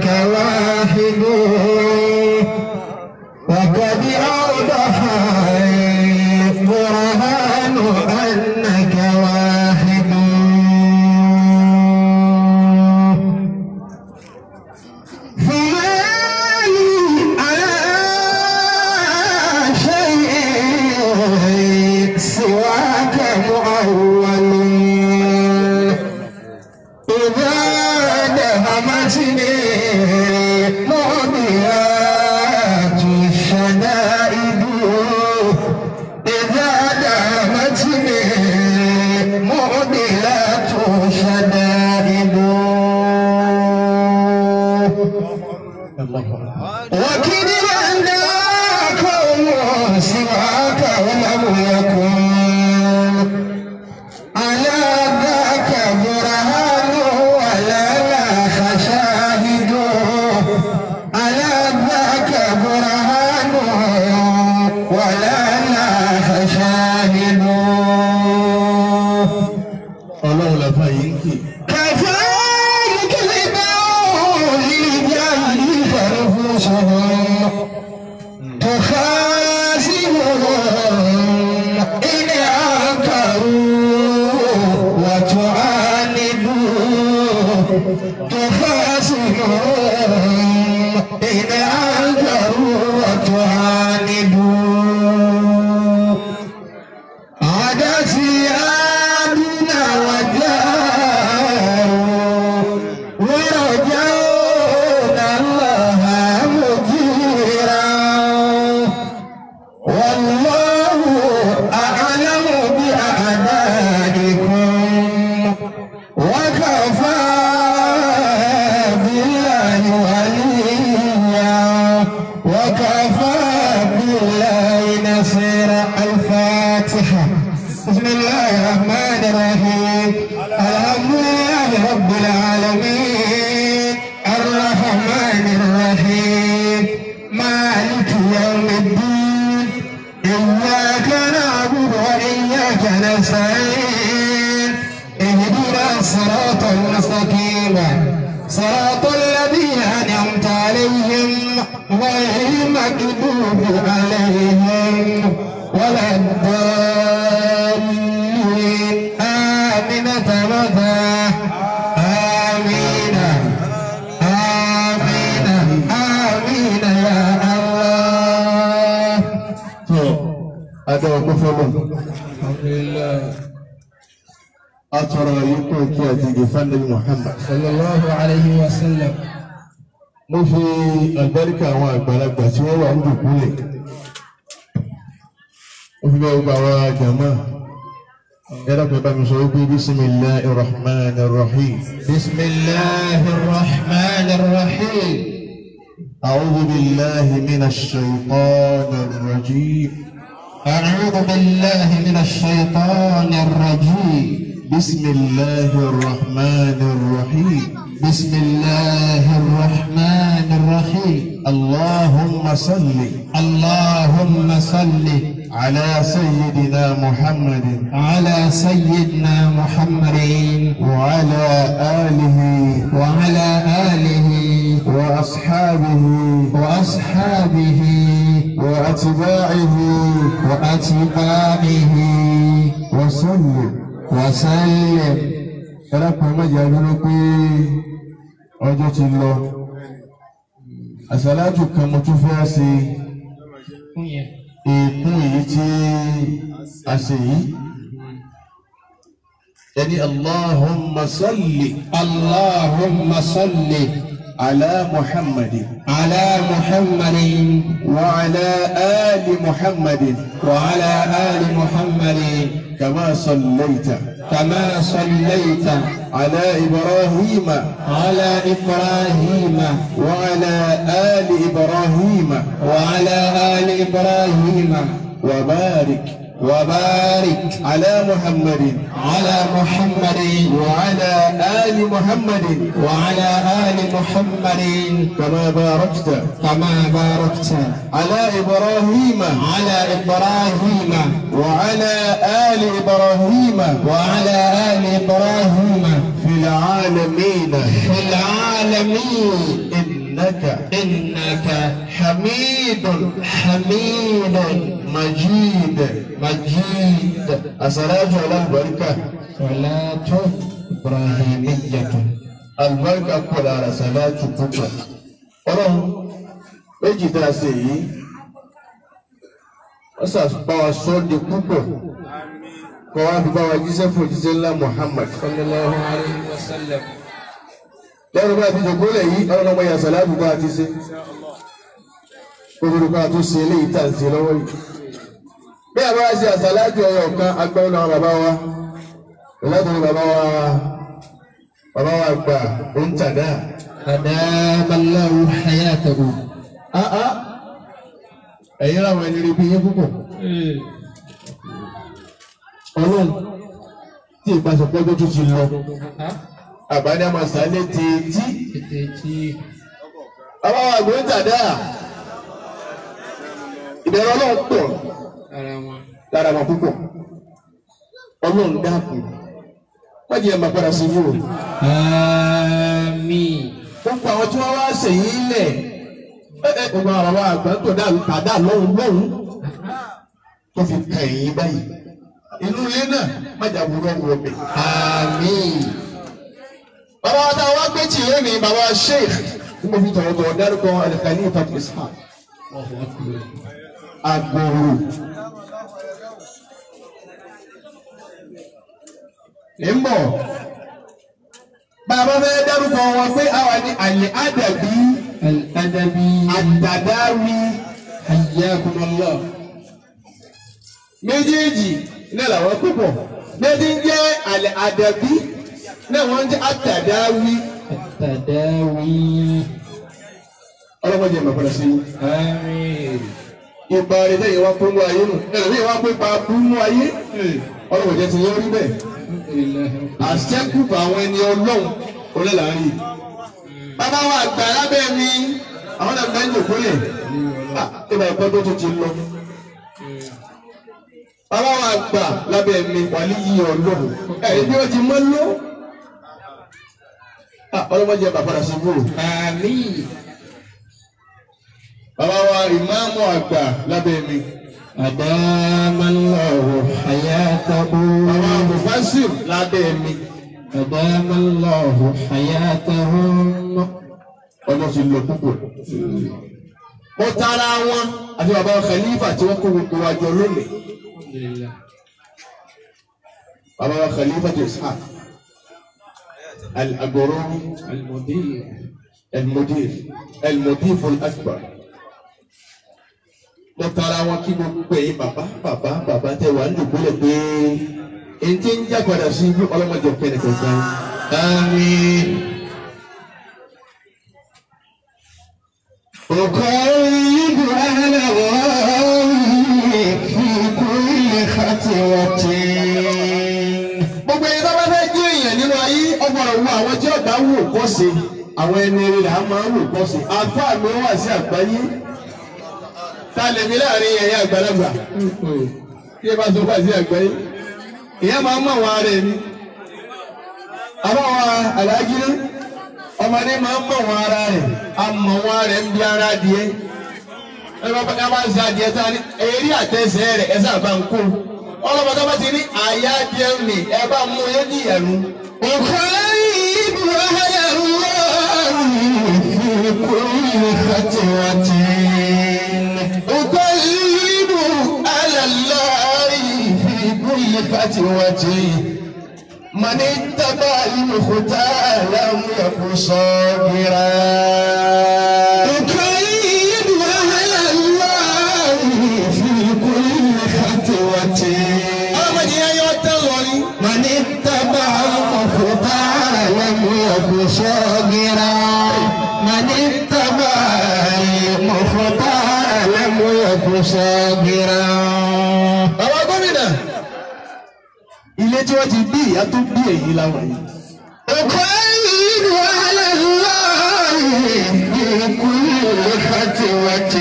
أنك واحد وقد أوضح البرهان أنك واحد. فما لي على شيء سواك معول إذا دهمتني معضلات الشدائد إذا دهمتني معضلات الشدائد وكذبا ذاك سواك ولم يكن على ذاك برهان ولا لاح شاهد على ذاك برهان ولا لاح شاهد. Ọlọ́run làfà yìí ń kì. كفاك كذبا للجهل فنفوسهم تخاصمهم إن أنكروا وتعاندوا تخاصمهم إن أنكروا وتعاندوا. عادت عادنا وجاروا ورجونا الله مجيرا والله أعلم بأعدائكم وكفى بالله وليا وكفى بالله نصيرا. الفاتحة. بسم الله الرحمن الرحيم. الحمد لله رب العالمين الرحمن الرحيم مالك يوم الدين إياك نعبد وإياك نستعين اهدنا الصراط المستقيم صراط الذين أنعمت عليهم غير المغضوب عليهم ولا الضالين. آمين. تمضى. آمين آمين آمين يا الله. Tó adé ọkọ fọlọ. Alhamdulillah. Atọrọ yìí kí àti ìfànàbí Muhammad. Sallallahu alayhi wa sallam. Mo fi àlùbáríkà àwọn àgbàlagbà tí wọ́n wà ń dùkúlẹ̀. Mo fi bá gbogbo àwọn jàmá. Ẹ dákun ẹ bá mi sọ wípé bisimilahi rahman rahim. بسم الله الرحمن الرحيم. أعوذ بالله من الشيطان الرجيم. أعوذ بالله من الشيطان الرجيم. بسم الله الرحمن الرحيم. بسم الله الرحمن الرحيم. اللهم صل اللهم صل على سيدنا محمد على سيدنا محمد وعلى آله وعلى آله وأصحابه وأصحابه وأتباعه وأتباعه وسلم وسلم. Ẹlẹ́kùn mẹ́jọ dúró pé ọjọ́ ti lọ. Àsàlátù kan mo tún fẹ́ ṣe èkún èyí tí a ṣe yìí. Ẹni Allahumma salli اللهم صل ala Muhammadin على محمد wa ala ali Muhammadin وعلى آل محمد kama sallaita كما صليت ala Ibrahim على إبراهيم wa ala ali Ibrahim وعلى آل إبراهيم wa barik وبارك على محمد على محمد وعلى آل محمد وعلى آل محمد كما باركت كما باركت على إبراهيم على إبراهيم وعلى آل إبراهيم وعلى آل إبراهيم في العالمين في العالمين. Innaka إنك hamidun حميد majid. مجيد. Àsàlátù alábàríkà. صلاة إبراهيمية. Àlùbáríkà pọ̀ lára sàlátù púpọ̀. Ọlọ́run méjì tá a ṣe yìí, wọ́n ṣàbá wa sọ ọ́ di púpọ̀. Kọ́ wa fi bá wa jíṣẹ́ fún òjíṣẹ́ ńlá Muhammad. صلى الله عليه وسلم. Lẹ́nu bá a ti jòkó lẹ̀ yìí, ọlọ́run ọmọ yà sàlátù bá a ti ṣe. Kótó ká tó ṣe eléyìí tá à ń ṣe lọ́wọ́ yìí. Bí a bá ṣe àsàlátù ẹyọ kan, agbára náà bàbá wa. Ìlàtọ̀ bàbá wa, bàbá wa gbà ó ń tàdá. أدام الله حياته. Áá ẹ̀yin làwọn ẹni rí bí yín púpọ̀. Ọlọ́run tí ìbáṣepọ̀ tó tún ti lọ. Àbá ní a máa sálé tètè. Bàbá wa àgbò ń tàdá. Ìbẹ̀rù Ọlọ́run pọ̀ lára wọn púpọ̀. Ọlọ́run dákun. Má jẹ́ ẹ̀ máa padà sí ibú o. آمين. Gbogbo àwọn tí wọ́n wá ṣèyí lẹ̀ ẹ gbogbo àwọn bàbá àgbà tó dà tàdá lọ́hùn lọ́hùn tó fi kàn yín báyìí. Inú ilé náà má jà wúrọ̀ wọ̀ bẹ̀. آمين. Bàbá wa tá a wá gbé tì lónìí, bàbá Sheikh tí mo fi tọ̀wọ̀tọ̀wọ̀ dárúkọ Al-Khalifa Ishaq Agboro. Ń bọ̀. Bàbá fẹ́ dárúkọ wọn pé àwa ní àlè àdàbí الأدبي. àtàdáwí حياكم الله. méjèèjì náà làwọn púpọ̀. Méjì ń jẹ́ àlè àdàbí náà wọ́n ń jẹ́ àtàdáwí. التداوي. Ọlọ́mọdé ẹ̀ máa padà sí i. آمين. Ipa rẹ̀ tẹ̀yìn wá pé mú ayé nù. Ẹlòmíì wá pé pa bú mú ayé. Ọlọ́mọdé ti yẹ orí bẹ́ẹ̀. الحمد لله رب Àṣẹ́kùbà àwọn ẹni ọlọ́run olólàárí. Bàbá wa àgbà lábẹ́ mi, àwọn náà máa ń jòkó lẹ̀. Ìgbà ìpẹ́ tó tún ti lọ. Bàbá wa àgbà lábẹ́ mi wà ní yíyọ ọlọ́run. Ẹ̀rí bí wọ́n ti mọ́ ló. Ọlọ́mọdé bàbá rẹ̀ ṣubú. آمين. Bàbá wa ìmáàmù àgbà lábẹ́ mi. أدام الله حياته. Bàbá Mufasir lábẹ́ mi. أدام الله حياتهم. Ọjọ́ ti lọ púpọ̀. Mo tara wọn àti bàbá Khalifa tí wọ́n kó gbogbo wa jọ lónìí. الحمد لله. Bàbá wa Khalifa tó Ishaq Al-Agorowi المدير. Al-Mudir Al-Mudif Al-Akbar. Mo tara wọn kí gbogbo ẹ̀yin bàbá bàbá bàbá tẹ wà nínú pé èyí tí ń já padà sí ibú ọlọ́mọdé ọ̀pẹ nìkan kan. آمين. أقيد أهل الله في كل خطوة. Gbogbo ẹni tó bá fẹ́ jẹ́ èèyàn nínú ayé ọgbọ̀n wo àwọn tí ọ̀gá wò kọ́ sí àwọn ẹni rere là máa ń wò kọ́ sí. Àfáà mi wà sí àgbáyé. Ta lèmi láàrin ẹ̀yà àgbàlagbà? Tí ẹ bá sọ wà sí àgbáyé. Ìyá máa ń mọ̀ wọn ara ẹni. Àbáwọn àlágírí ọmọdé máa ń mọ̀ wọn ara rẹ̀. A mọ̀ wọn rẹ̀ ń bí ara adìẹ. Ẹ bá ń ṣe adìẹ tá a ní eré àtẹsẹ̀ rẹ̀ ẹ sábà ń kó. Ọlọ́mọ tó bá ti ní àyà adìẹ nì ẹ bá mú yé ní ẹ̀rú. أقيد أهل الله في كل خطوة. أقيد على الله في كل خطوة. من اتبع المختار لم يكن صابرا. أقيد أهل الله في كل خطوة. Ọlọ́mọdé yẹn yọ tán lọ ni. من اتبع المختار لم يكن صاغرا. من اتبع المختار لم يكن صاغرا. Bàbá gómìnà, ilé tí wọ́n ti bí ìyá tó bí èyí láwọn yìí. أقيد على الله في كل خطوة.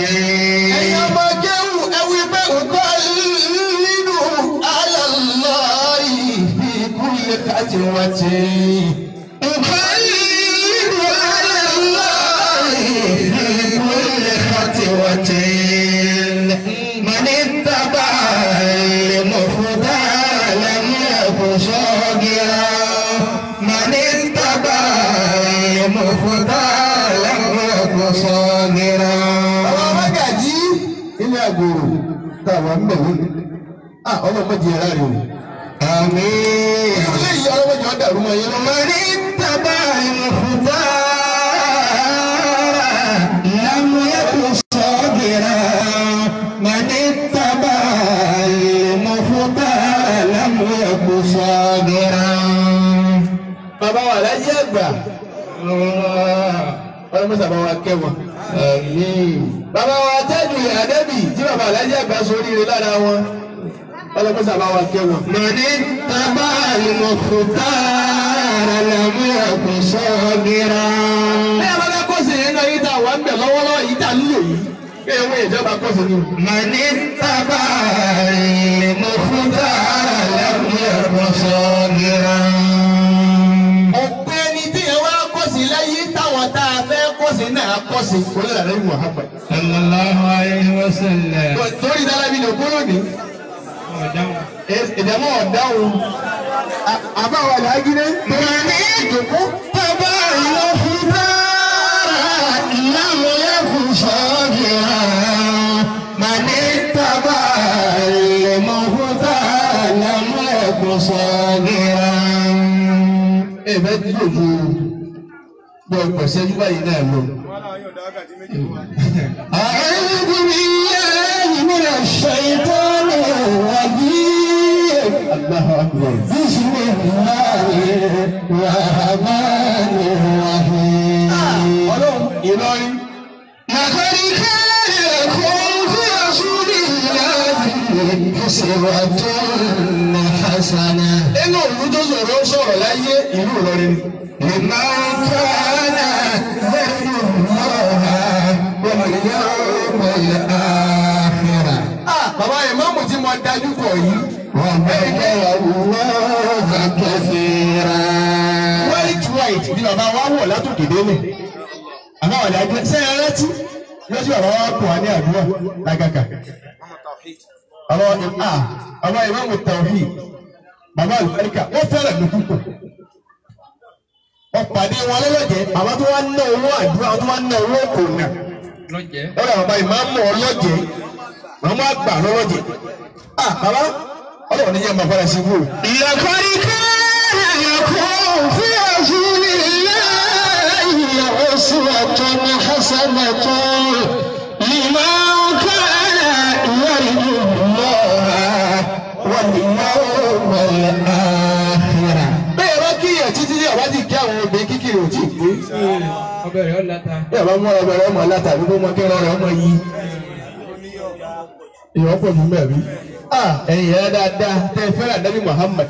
Ẹ̀yin ọmọ Jẹ́hù ẹ wí pé أقيد على الله في كل خطوة. أقيد على الله صاغرا. Àwọn amágàjí ilé àgbòrò táwa ń bẹ̀ wọ́n. Ọlọ́mọdé yẹn láre o. آمين. Ilé yìí ọlọ́mọdé wọn dàrú mọ́ yẹn lọ́wọ́. من اتبع المختار لم يك صابرا. من اتبع المختار لم يك صابرا. Bàbá wa láyé àgbà. Ọlọ́mọdé bàbá wa kẹ́ wọn. آمين. Bàbá wa Tájù Àdẹ́bì tí bàbá aláyé àgbà sóríire lára wọn. Ọlọ́mọdé bàbá wa kẹ́ wọn. من اتبع المختار لم يك صابرا. Bí a bá fẹ́ kọ́sì yẹn náà yìí tá a wà ń bẹ̀ lọ́wọ́lọ́wọ́ yìí tá a ń lò yìí. Kí ẹ̀wọ̀n ìjọba kọ́sì ni. من اتبع المختار لم يك صابرا. Ọ̀pẹ ẹni tí ẹ wá kọ́sì láyé táwọn tá a fẹ́ kọ́sì náà kọ́sì. Olóòlà rẹ̀ Muhammad. صلى الله عليه وسلم. Torí dálábì ló kúrò ní. Ìdààmú ọ̀dáhùn. Àbáwọ̀ àlágídé. من اتبع المختار لم يك صابرا. من اتبع المختار لم يك صابرا. Ẹ bẹ́ dúró ju bí ọgbọ̀n ṣẹ́jú báyìí náà lọ. أعوذ بالله من الشيطان الرجيم. Allahu Akbar. بسم الله الرحمن الرحيم. Ọlọ́run Ìlọrin. لقد كان لكم في رسول الله أسوة حسنة Nínú òru tó sọ̀rọ̀ sọ̀rọ̀ láyé ìlú Ìlọrin ni. لمن كان يرجو الله واليوم الآخر. Bàbá ìmáàmù tí mo dájú kọ yìí. وذكر الله كثيرا. White white ni bàbá wa wọ̀ látòkè délẹ̀. Àbá wà lájú ṣé ẹ rántí? Lọ́sí bàbá wa kọ̀ wá ní àdúrà lágàgà. Bàbá ìmáàmù Tawhid, bàbá àlùbáríkà, wọ́n fẹ́ràn mi púpọ̀. Wọ́n pàdé wọn lọ́lọ́jẹ́, bàbá tó wá ná owó àdúrà, tó wá ná owó kò nà. Lọ́jẹ́. Lọ́dọ̀ bàbá ìmáàmù ọlọ́jẹ́, màmú àgbà lọ́lọ́jẹ́. Bàbá ọlọ́run ní jẹ́ màá fara sí ibú. لقد كان لكم في رسول الله أسوة حسنة لمن كان يرجو الله واليوم الآخر. Bẹ́ẹ̀ bá kíyàn títí tí àbá ti kí àwọn obìnrin kíkiri ò tí ì pé. Ọbẹ̀ rẹ̀ ó láta. Bí àbá mú ọbẹ̀ rẹ̀ ọmọ látàbí kó mọ kí ọ̀rọ̀ rẹ̀ ọmọ yí. Ìwọ́n pọ̀ jù mẹ́rin. Ẹ̀yin yẹn dáadáa tẹ́ ẹ fẹ́ràn Nábì Muhammad.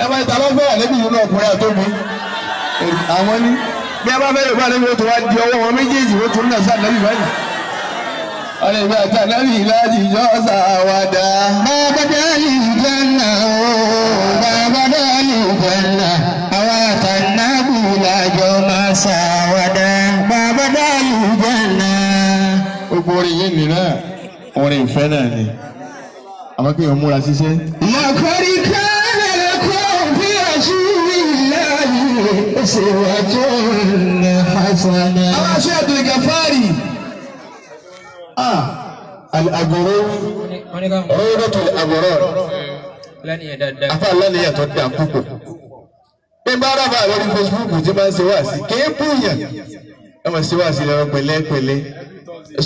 Ẹ máa ta bá fẹ́ràn Nábì yìí náà ọkùnrin àtọ́mi. Àwọn ní bí a bá fẹ́ràn bá Nábì ó tún wá di ọwọ́ wọn méjèèjì ó tún náà sá Nábì báyìí. Ọ̀rẹ́ ìgbà tí Nábì láti yọ sàwádà. Bàbá dálì jẹ́nà ooo, bàbá dálì jẹ́nà, àwa àtànábì làjọ máa ṣàwàdà. Bàbá dálì jẹ́nà. Gbogbo orin yìí nìyẹn orin ìfẹ́ náà ni. Àmọ́ kí èèyàn múra ṣiṣẹ́. لقد كان لكم في رسول الله أسوة حسنة. Àwọn aṣọ Abdul Gafari. Al-Agorowi. Wọ́n ní káwọn Rawdatul Abrar. lánìyàn dáadáa. Afa aláníyàn tó dáa púpọ̀. Bí bá rábà lórí Facebook tí máa ń ṣe wáàsí, kìí búyàn. Ẹ máa ṣe wáàsí lọ́rọ̀ pẹ̀lẹ́pẹ̀lẹ́.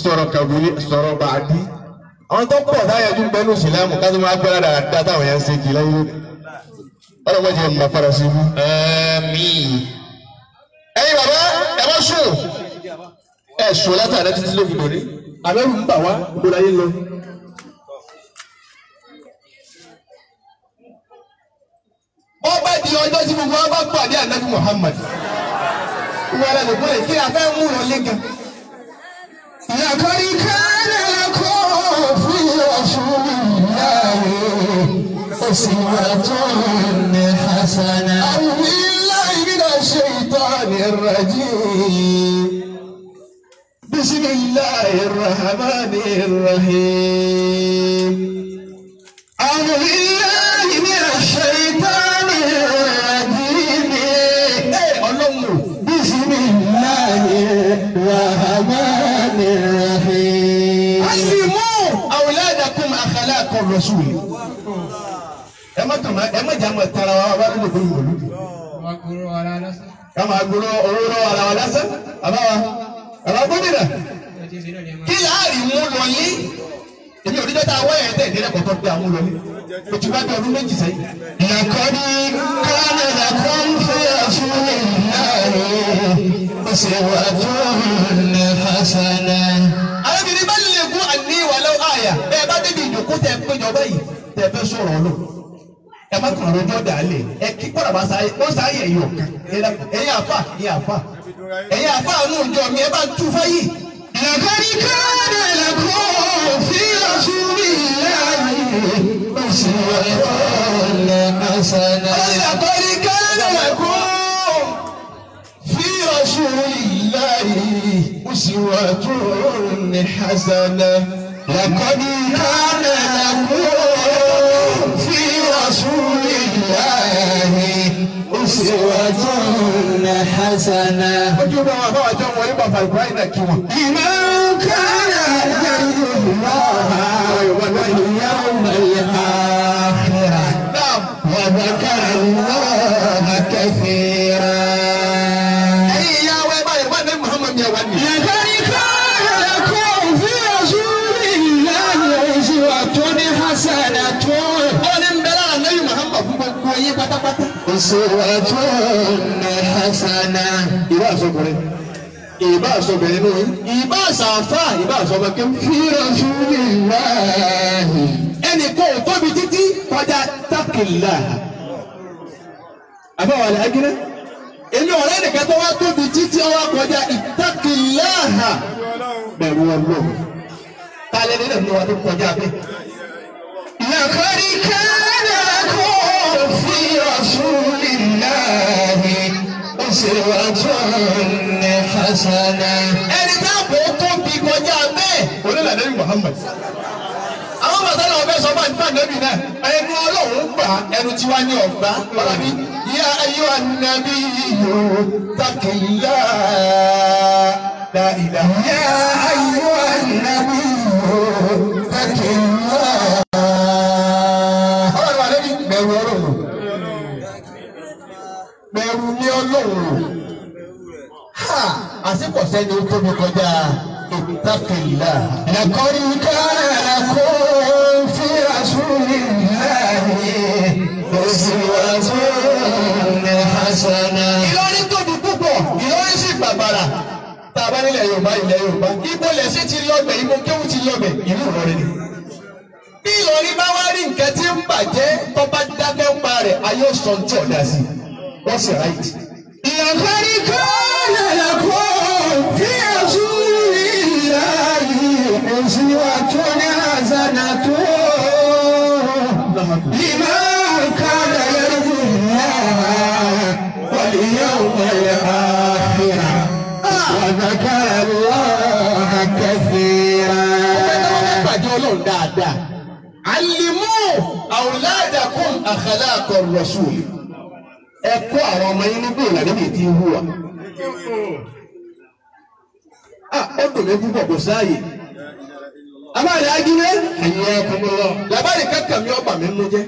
Sọ̀rọ̀ kàbúlé, sọ̀rọ̀ bàdí. Àwọn tó pọ̀ táyà tún bẹ́ẹ̀ ní ìsìlámù ká tó máa gbọ́dọ̀ dáadáa táwọn yẹn ń ṣe kì í láyé lónìí. Ọlọ́mọ jẹ́ mọ̀ fara sí ibú. آمين. Ẹ̀yin bàbá ẹ bá sùn. Ẹ sùn látàrí títí ló fi dòní. Àbẹ̀rù ń bà wá gbogbo láyé lọ. Wọ́n bá di ọjọ́ tí gbogbo wọn bá pàdé Ànábì Muhammad. Wọ́n lẹ́nu kúrè kí a fẹ́ mú lọ lé gan. لقد كان لكم في رسول الله أسوة حسنة. أعوذ بالله من الشيطان الرجيم. بسم الله الرحمن الرحيم. أعوذ بالله من الشيطان الرجيم. Ẹ Ọlọ́run بسم الله rasul. Ẹ má tàn ẹ má jà mọ́ tara wa wá lóde kúrò mọ̀lúdì. Ká máa gbóró owó lọ́wọ́ ara wa lásán. Àbáwa àbá gómìnà. Kí láàrin mú lọ yín? Èmi ò ní dọ́tà wáyà ẹ̀ tẹ̀ ìdílé kọ̀tọ́ pé àwọn lọlé. O ti wá bí ọdún méjì sẹ́yìn. Laqad kana lakum fi rasulillahi uswatun hasanah. Arábìnrin bá lè gún àní wà lọ́wọ́ àyà. Bẹ́ẹ̀ bá débi ìjòkó tẹ péjọ báyìí tẹ fẹ́ sọ̀rọ̀ ọ̀lọ́. Ẹ má kàn lójó dàálẹ̀. Ẹ kí kọ́ra bá sáyé ó sáyé ẹ̀yìn ọ̀kan. Ẹ̀yin àfà ẹ̀yin àfà. Ẹ̀yin àfà àánú ìjọ mi ẹ bá ń tú fáyì. Laqad kana lakum fi rasulillahi uswatun hasanah. Laqad kana lakum fi rasulillahi uswatun hasanah. Laqad kana lakum fi rasulillahi uswatun hasanah. Ojú bá wà báwa jọ wọlé bàbá Ibrahim náà kí wọn. Liman kana yarju Allaha wal yawmal akhir wa dhakara Allaha kathira. Ẹ̀yin ìyá wa ẹ bá yẹ wá ní Muhammad yẹ wá ní. Laqad kana lakum fi rasulillahi uswatun hasanatun. Wọ́n ní ń bẹ lára Nabi Muhammad fún gbogbo yín pátápátá. Uswatun hasanah. Ìbá àsọkùnrin, ìbá àsọbìnrin nù yín, ìbá àsàfà, ìbá àsọmọkẹ́. Fi rasulillahi. Ẹnì kan ò tóbi títí kọjá tákìlá. Àbáwọ̀ àlẹ́ agídẹ́. Èmi ọ̀rẹ́ nìkan tó wá tóbi títí ọwọ́ kọjá ìtákìlá. Bẹ̀rù Ọlọ́run. Tálẹ́ nílẹ̀ ní wa tó kọjá bẹ́ẹ̀. Laqad kana lakum fi rasulillahi uswatun hasanah. Ẹni tá a kò tóbi kọjá bẹ́ẹ̀. Onílà Nabi Muhammad. Àwọn bàtà náà fẹ́ sọ fún ànábì náà. Ẹnu Ọlọ́run gbà ẹnu tiwa ní ọ̀gbá. Ọlọ́ni yá ayyuhan nabiyyu taqillah la ilaha. Ya ayyuhan nabiyyu taqillah. Ọlọ́run ànábì bẹ̀rù Ọlọ́run. Bẹ̀rù ní Ọlọ́run. Ha! Àsìkò sẹ́ni ó tóbi kọjá ìtàkìlá. Laqad kana lakum fi rasulillahi uswatun hasanah. Ìlọrin tóbi púpọ̀, Ìlọrin sì bàbàrà. Tá a bá nílẹ̀ Yorùbá, ilẹ̀ Yorùbá. Ibo lẹ̀sìn ti lọ́bẹ̀, ibo kéwù ti lọ́bẹ̀, ìlú Ìlọrin ni. Bí Ìlọrin bá wá rí nǹkan tí ń bàjẹ́, tó bá dákẹ́ ń pa rẹ̀, ayé ó sọ tí ọ̀dà sí. Wọ́n sì ráìtì. Laqad kana lakum fi rasulillahi uswatun hasanatun liman kana yarju Allaha wal yawmal akhir wa dhakara Allaha kathira. Ọ̀pẹ tó bá pàdé Ọlọ́run dáadáa. Allimu awladakum akhlaqa rasul. Ẹ kọ́ àwọn ọmọ yín nígbò ìlànà níbi tí ń hùwà. Ó dùn mí púpọ̀ kò sáàyè. Abáàlẹ̀ Ajílẹ̀. Hayyakumullah. Làbáàlì kankan mi ọba mi mú jẹ́.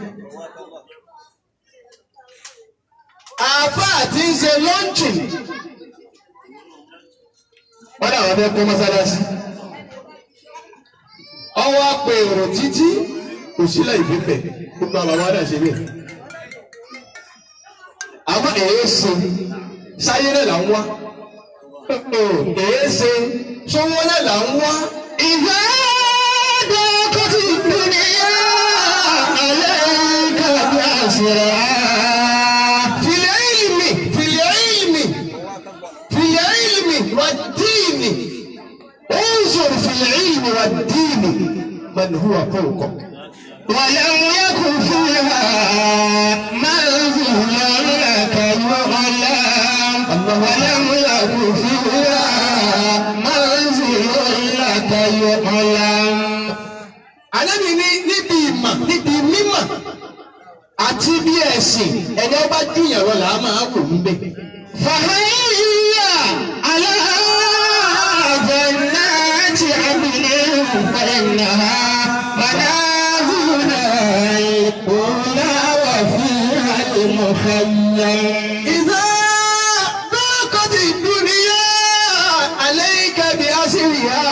Àáfàá tí ń ṣe lọ́ǹchì. Wọ́n dà wọ́n fẹ́ kó mọ́sálásí. Ọwọ́ apè èrò títí kò sílẹ̀ ìfẹ́fẹ́ gbogbo àwọn àwọn àdàṣe bẹ́ẹ̀. Àmọ́ èyí ṣe sáyé náà là ń wá. Èyí ṣe sówó náà là ń wá. Idha daqat ad-dunya alayka bi'asriha. Fil ilmi fil ilmi fil ilmi wad-dini. Unzur fil ilmi wad-dini man huwa fawqak. ولم يكن فيها منزل لك يعلم ولم يكن فيها منزل لك يعلم. Ànábì ní níbi ìmọ̀ níbi mímọ̀ àti bí ẹ̀sìn ẹni ọba júyàn lọ làá máa wò ń bẹ̀. فهيا على جنات عدن فإنها منازلنا المخيم. إذا ضاقت الدنيا عليك بأسرها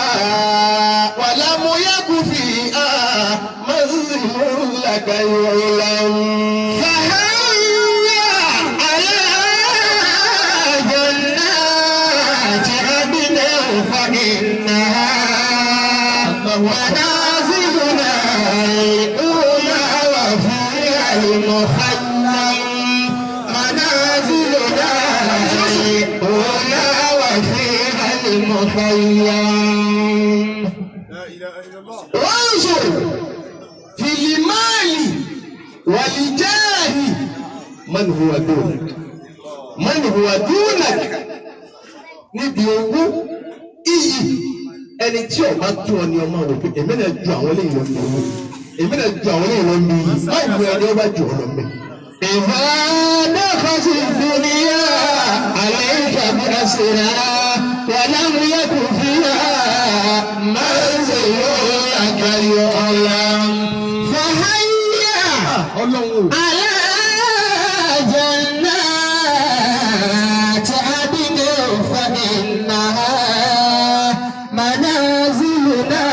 ولم يك فيها منزل لك يعلم. فهيا على جنات عدن فإنها منازلنا الأولى وفيها المخيم. منازلنا الأولى وفيها المخيم. لا إله إلا الله. وانظر في المال والجاه من هو دونك من هو دونك. Níbi owó iyì ẹni tí ó bá tó ọ ni ọmọ rò pé èmi náà ju àwọn eléyìí lọ ní owó, èmi náà ju àwọn eléyìí lọ ní iyì, báwo ẹni ó bá ju ọ lọ mẹ. إذا دخلت الدنيا عليك بأسرها ولم يكن فيها منزل لك يعلم. فهيا Ọlọ́run o. على جنات عدن فإنها منازلنا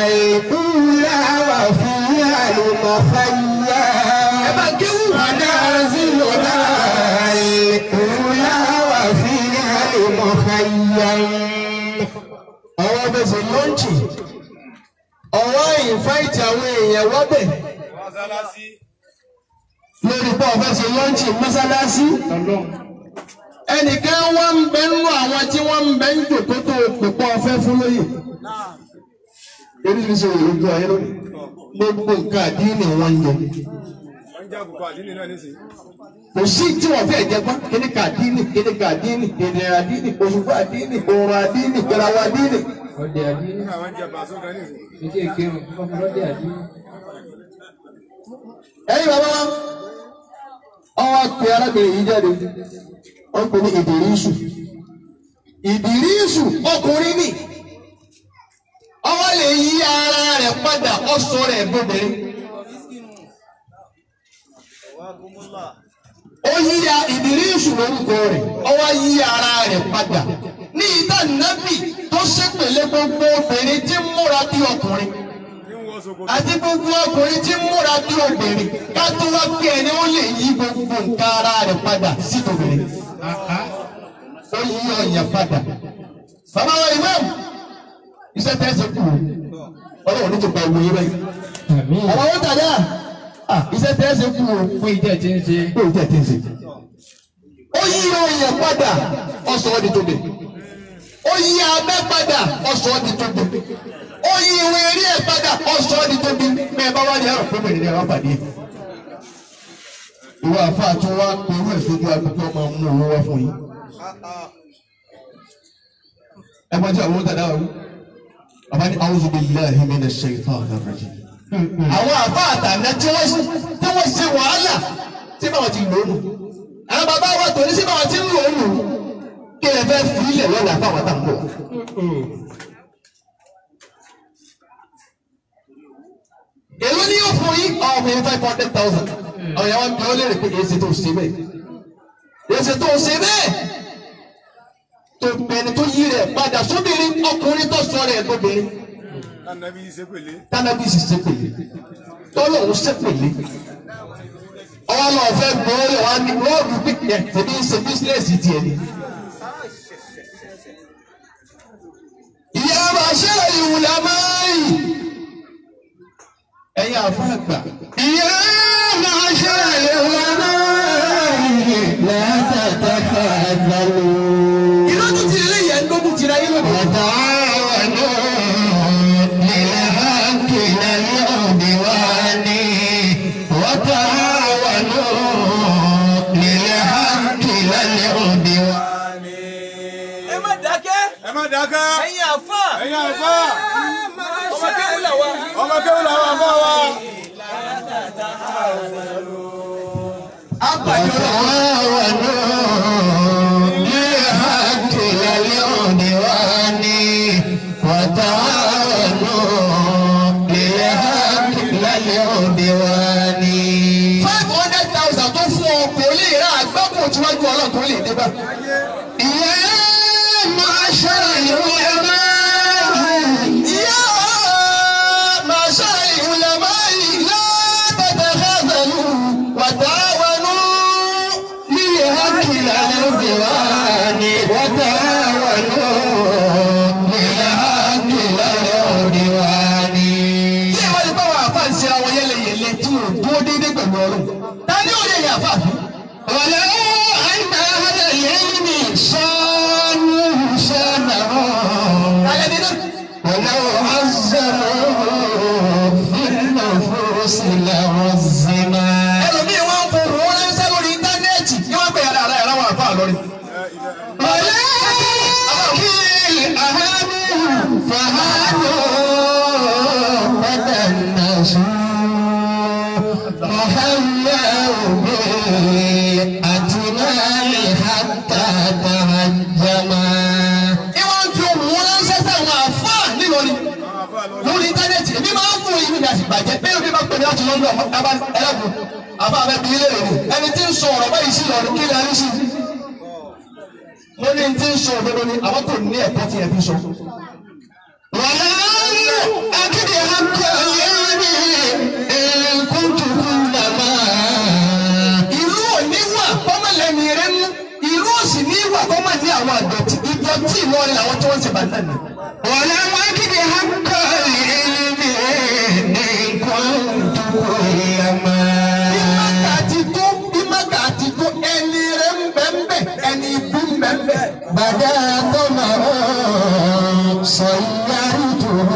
الأولى وفيها المخيم. منازلنا الأولى وفيها المخيم. Ọwọ́ fẹsẹ̀ lọ́ǹchì ọwọ́ ìfáìtì àwọn èèyàn wọ́bẹ̀ Mọ́sálásí. lórí pé ọ̀fẹ́ ṣe lọ́ǹchì mọ́sálásí. Ọlọ́run. Ẹnìkan wọ́n ń bẹ nínú àwọn tí wọ́n ń bẹ ń jòkó tó pèpọ̀ ọ̀fẹ́ fún lóyè. Oríṣiríṣi òye lójú ayé lónìí. Gbogbo nǹkan àdínì wọn ń jẹ. Wọ́n ń jẹ́ àbùkù àdínì náà nísìnyí. Kò sí tí wọ́n fẹ́ jẹ gbọ́n. Kíní ka àdínì, kíní ka àdínì, èdè àdínì, òṣùpá àdínì, òòrùn àdínì, ìgbérawa àdínì. Ọdẹ àdínì. Nígbà wọ́n ń jẹ bàṣọ kan nísìnyí. Etí ìkírun. Ọmọlọ́dẹ àdínì. Ẹ̀yin bàbá wa, ọwọ́ pe arábìnrin yìí jáde, wọ́n pè ní Ìdírísù. Ìdírísù ọkùnrin ni. Ọwọ́ lè yí ara rẹ̀ padà ọ̀sọ̀ rẹ̀ bóbìnrin. Ó yí Ìdírísù lórúkọ rẹ̀, ọwọ́ yí ara rẹ̀ padà. Ní ìta nábì tó ṣépèlé gbogbo obìnrin tí ń múra bí ọkùnrin Ní ń wọ ṣòkòtò. àti gbogbo ọkùnrin tí ń múra bí obìnrin ká tó wá pé ẹni ó lè yí gbogbo nǹkan ara rẹ̀ padà sí tobìnrin. Ó yí ọ̀yàn padà. Bàbá wa imam, iṣẹ́ tẹ́sí kù ọlọ́run ní ti pa owó yín báyìí. Àmín. Bàbá wọn tàdá, iṣẹ́ tẹ́sí kù Fún ìjẹ́ tí ń ṣe. pé òun tẹ̀ tí ń ṣe. Ó yí ọ̀yàn padà, ọ̀sọ̀ ọ́ di tóbi. Ó yí abẹ́ padà, ọ̀sọ̀ ọ́ di tóbi. Ó yí ìwé eré ẹ̀ padà, ọ̀sọ̀ ọ́ di tóbi. Bẹ́ẹ̀ bá wá ní àrùn pé bẹ̀rẹ̀ ní àwọn pàdé. Ìwọ àfáà tún wá pẹ̀lú ẹ̀ sójú agbègbè ọmọ mú owó wá fún yín. Ẹ bá jẹ́ àwọn tàdá ọ̀rú. Bàbá ní a'udhu billahi minash shaitanir rajim. Àwọn àfáà àtàná tí wọ́n ṣe wàhálà tí báwọn ti lò ó nù. Àwọn bàbá wa tòní sí báwọn ti ń lò ó nù. Kí ẹ fẹ́ fi ilẹ̀ lọ́la fáwọn tá à ń bọ̀. Èló ni yóò fún yín? Ọmọ yẹn 500,000. Àwọn yàrá ń bí ọ léèrè pé èsì tó ṣe bẹ́ẹ̀. Èsì tó ṣe bẹ́ẹ̀. Tó bẹni tó yí rẹ̀ padà sóbìnrin ọkùnrin tó sọ rẹ̀ lóbìnrin. Tánàbí ṣe pèlé. Tánàbí sì ṣe pèlé. Tọ́lọ́hún ṣe pèlé. Ọwọ́ náà fẹ́ gbọ́ lè wá ní wọ́ọ̀dù pípẹ́ tẹ̀lé ṣe bísíǹnẹ̀sì tiẹ̀ ni. Ìyá máa ṣe ìwúlẹ̀ máa ń ẹ̀yin àfáà àgbà. Ìyá máa ṣe ìwúlẹ̀ máa ń látàtàkàdàlù. Ìlójú ti lè yẹn lójú ti ra yín lónìí. وتعاونوا للحق لا العدوان وتعاونوا للحق لا العدوان. Ẹ má dákẹ́. Ẹ má dákẹ́. Ẹ̀yin àfáà. Ẹ̀yin àfáà. Ọmọ kéwú làwa. Ọmọ kéwú làwọn àfáà wa. Àpàdé ọlọ́run. وتعاونوا للحق لا العدوان وتعاونوا للحق لا العدوان. 500,000 tó fún ọ kò lè يا معشر العلماء يا معشر العلماء لا تتخاذلوا وتعاونوا للحق العدوان وتعاونوا للحق العدوان. Tí ìwà ti báwọn àfa ń ṣe àwọn yẹlẹyẹlẹ tí ò dúró déédéé pẹ̀lú ọlọ́run. Ta ni ó lè yà àfa fún? ولو أن أهل العلم صانوا شانهم Alẹ́ nínú. ولو عزموا في النفوس لعزما. Ẹlòmíì wọ́n ń fòrò wọn ránṣẹ́ lórí íńtánẹ́ẹ̀tì ní wọ́n pè ara ẹ̀rọ àwọn àfa lórí. ولكن أهانوا فهانوا فتنسوا محيوا بالأتمال حتى تهجما. Ìwọ́n ń fi ohùn wọn ránṣẹ́ sáwọn àfa nílọrin lórí íńtánẹ́ẹ̀tì. Èmi máa ń fún ìlú mi àti ìbàjẹ́ bẹ́ẹ̀ ni bá pè mí láti London ẹlẹ́kùn àfa àbẹ́ bí ilé rẹ̀ ni ẹni tí ń sọ ọ̀rọ̀ báyìí sí lọ́rùn kí lè rí sí. Mo ní tí ń sọ òdodo ni àwọn kò ní ẹ̀kọ́ tí ẹ fi sọ. ولو أكد حق العلم إن كنت كلما Ìlú òní wà kọ́mọ̀lẹ́ni rẹ̀ mú ìlú òsì ní wà kọ́mọ̀ ní àwọn àdọ̀tí ìdọ̀tí Ìlọrin làwọn tí wọ́n ń ṣe bàtà ni. ولو أكد حق العلم إن كنت كلما Bí Mákà ti tó bí Mákà ti tó ẹni rẹ̀ ń bẹ ń bẹ ẹni ibú ń bẹ ń bẹ. بدا طمع صيرته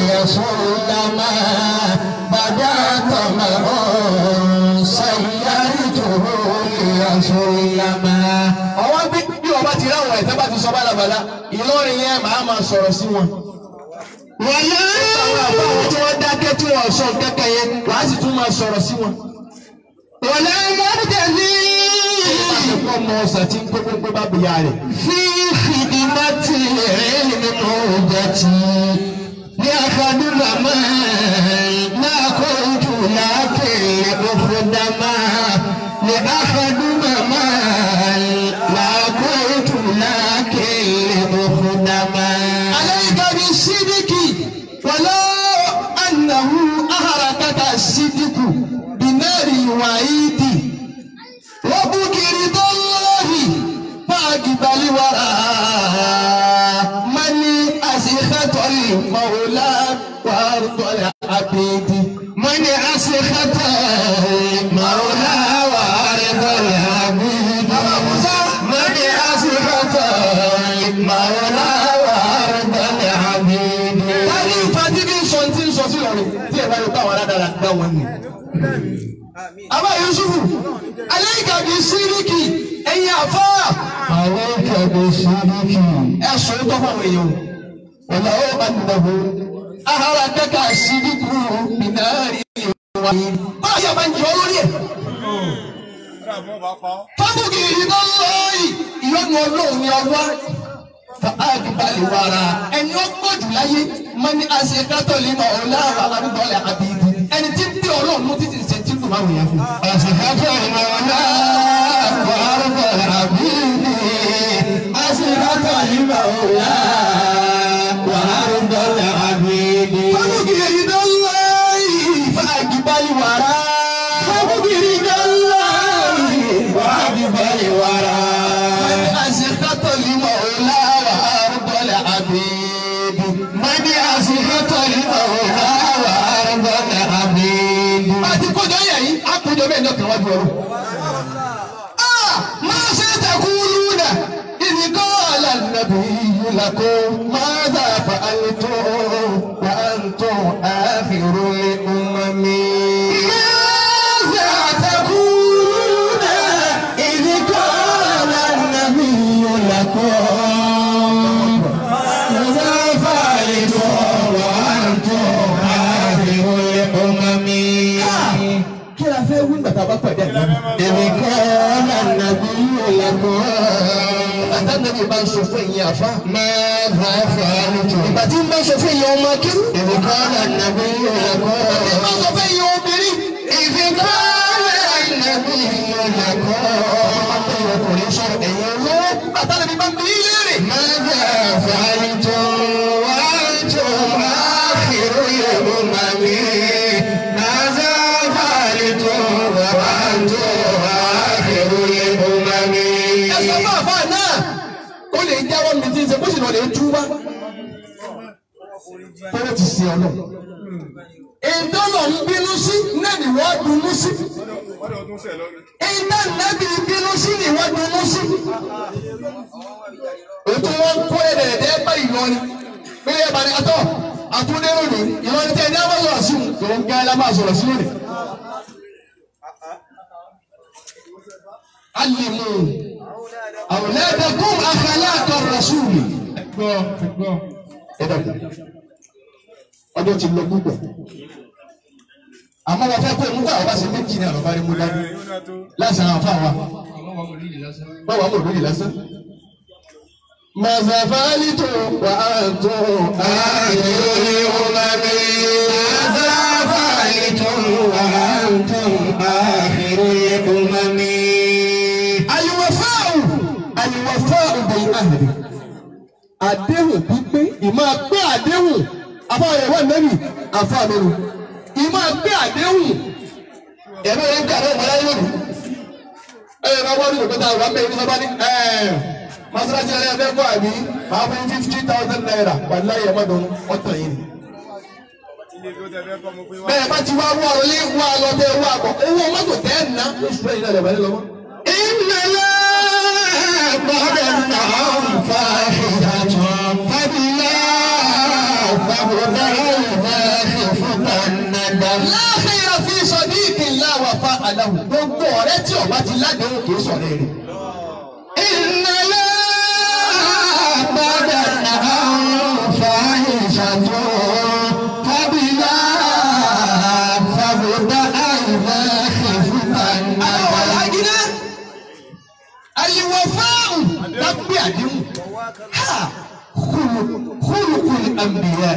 ليسلما بدا طمع صيرته ليسلما. Ọwọ́ bí bí ọba ti ráwọn ẹ̀fẹ́ bá ti sọ bálabàla Ìlọrin yẹn màá máa sọ̀rọ̀ sí wọn. ولو Àwọn àbá àwọn tí wọ́n dákẹ́ tí wọ́n sọ kẹ́kẹ́ yẹn wàá sì tún máa sọ̀rọ̀ sí wọn. ولو مرتدي Ìbáṣepọ̀ ọmọ ọ̀sà tí ń kó gbogbo bá bìyà rẹ̀. في خدمة العلم موجتي لأخذ ما لا كنت لكن لأخدم لأخذ ما لا كنت لكن لأخدم. عليك بالصدق ولو أنه أهركك الصدق بنار الوعيد وبكر الله فأقبل وراء من أسخط المولى وأرض العبيد من أسخط المولى وأرض العبيد من أسخط المولى وأرض العبيد. Tani ìfàtí bí ń sọ tí ń sọ sí lọ́rùn tí ẹ bá yóò bá àwọn aládàra gbá wọn ni. Àbá Yusufu, alayka bis-sidqi ẹ̀yin àfáà. عليك بالصدق Ẹ̀sùn tó fáwọn èèyàn ولو أنه أهلكك الصدق بنار الوعيد. Báyọ̀ yà máa ń jọ lórí ẹ̀. Fábùkì ìrìnà lọ́ọ̀yì ìyọnu ọlọ́run ni ọwá. Fàákìbalì wàrà ẹni ó gbọ́dù láyé mọ́ ní àṣekátọ̀lì mọ́ ọ̀làwà arúgbọ́lẹ̀ àbíyí. Ẹni tí ń bí ọlọ́run mú títí ṣe tí ń dùn máwùn yẹn fún. أسخط المولى وأرض العبيد أسخط المولى وأرض العبيد. Fábùkì ìrìnà lọ́ọ̀yì fàákìbalì wàrà. فابغي رضا الله وأقبل وراء أسخط المولى وأرض العبيد. من أسخط المولى وأرض العبيد. Bá a ti kójọ yẹ̀ yìí, á kójọ bẹ́ẹ̀ ní ọkàn wájú ọ̀run. ماذا تقولون إذ قال النبي لكم ماذا فعلتم وأنتم آخر الأمم. ماذا تقولون إذ قال النبي لكم ماذا فعلتم وأنتم آخر الأمم. Kí la fẹ́ wí nígbà tá a bá pàdé àná? إذ قال النبي لكم Bàtà nàbí bá ń sọ fún ẹ̀yin àfa. ماذا فعلتم. Ìgbà tí ń bá ń sọ fún ẹ̀yin ọmọ kí. إذ قال النبي لكم Ìgbà tí ń bá ń sọ fún ẹ̀yin obìnrin. إذ قال النبي لكم Ọkùnrin sọ̀rọ̀ ẹ̀yin فعلتم وأنتم آخر الأمم ماذا فعلتم وأنتم آخر الأمم. Ẹ sọ fún àfáà náà ó lè jáwọ́ mi tí ń ṣe bó sì lọ lè túbá. Tọ́lá ti ṣe ọlọ́. Ìdọ́lọ̀ ń bínú sí náà ni wọ́n dunú sí. Iná nẹ́bí bínú sí ni wọ́n dunú sí. Ètò wọn kó ẹ̀dẹ̀ẹ̀dẹ́ bá Ìlọrin. Bí ẹ bá ní atọ́, àtúndé lónìí, Ìlọrin tẹ́ ẹ ní àwọn sọ̀rọ̀ sí òun, òun gẹ́ la máa sọ̀rọ̀ sí lónìí. Alimu awladakum akhlaqa rasuli. Gbọ́ gbọ́. Ẹ dàgbà. Ọjọ́ ti lọ púpọ̀. Àmọ́ wọ́n fẹ́ kó mú káwọn bá ṣe méjì ní àlọ́ bá rí mú dání. Láti àwọn afá wa. Àwọn ọmọ olóyè lásán. Báwo àwọn olóyè lásán? Màzàfáàlì tó wà á tó آخر الأمم ماذا فعلتم وأنتم آخر الأمم. Àlùwàfáà àlùwàfáà bil ahdi. Àdéhùn pípé ìmáa pé àdéhùn afáàyẹ̀wò nẹ́bì àfáàmẹ́nu. Ìmáa pé àdéhùn ẹ̀rọ yẹn ń kà lọ́wọ́ láyé lónìí. Ẹ̀rọ bá wọ́n ní òkúta àwọn abẹ́rẹ́ ní sọ́ba ní masalasi ẹ̀rọ ẹ̀fẹ́ kọ́ àbí máa fún 50,000 naira wàláyé ẹ̀ mọ́dún ọ̀tọ̀ yìí ni. Bẹ́ẹ̀ bá ti wá wọ́ ọ lé wá lọ tẹ́ wá bọ̀ owó mọ́tò tẹ́ ẹ̀ ná oṣù ẹ̀yìn náà lẹ̀bàá lọ́wọ́. إنما بعد النعم فاحشة فبلا فابدأ خفض الندم. La khayra fi sadiqin la wafa'a lahu. Gbogbo ọ̀rẹ́ tí ọba ti ládéhùn kì í sọ̀rẹ́ rẹ̀. إنما بعد النعم فاحشة فبلا فابدأ خفض Àwọn الندم. alágídá àlìwọ̀fáàrù lágbé àdéhùn. Ha! Khuluqul anbiya.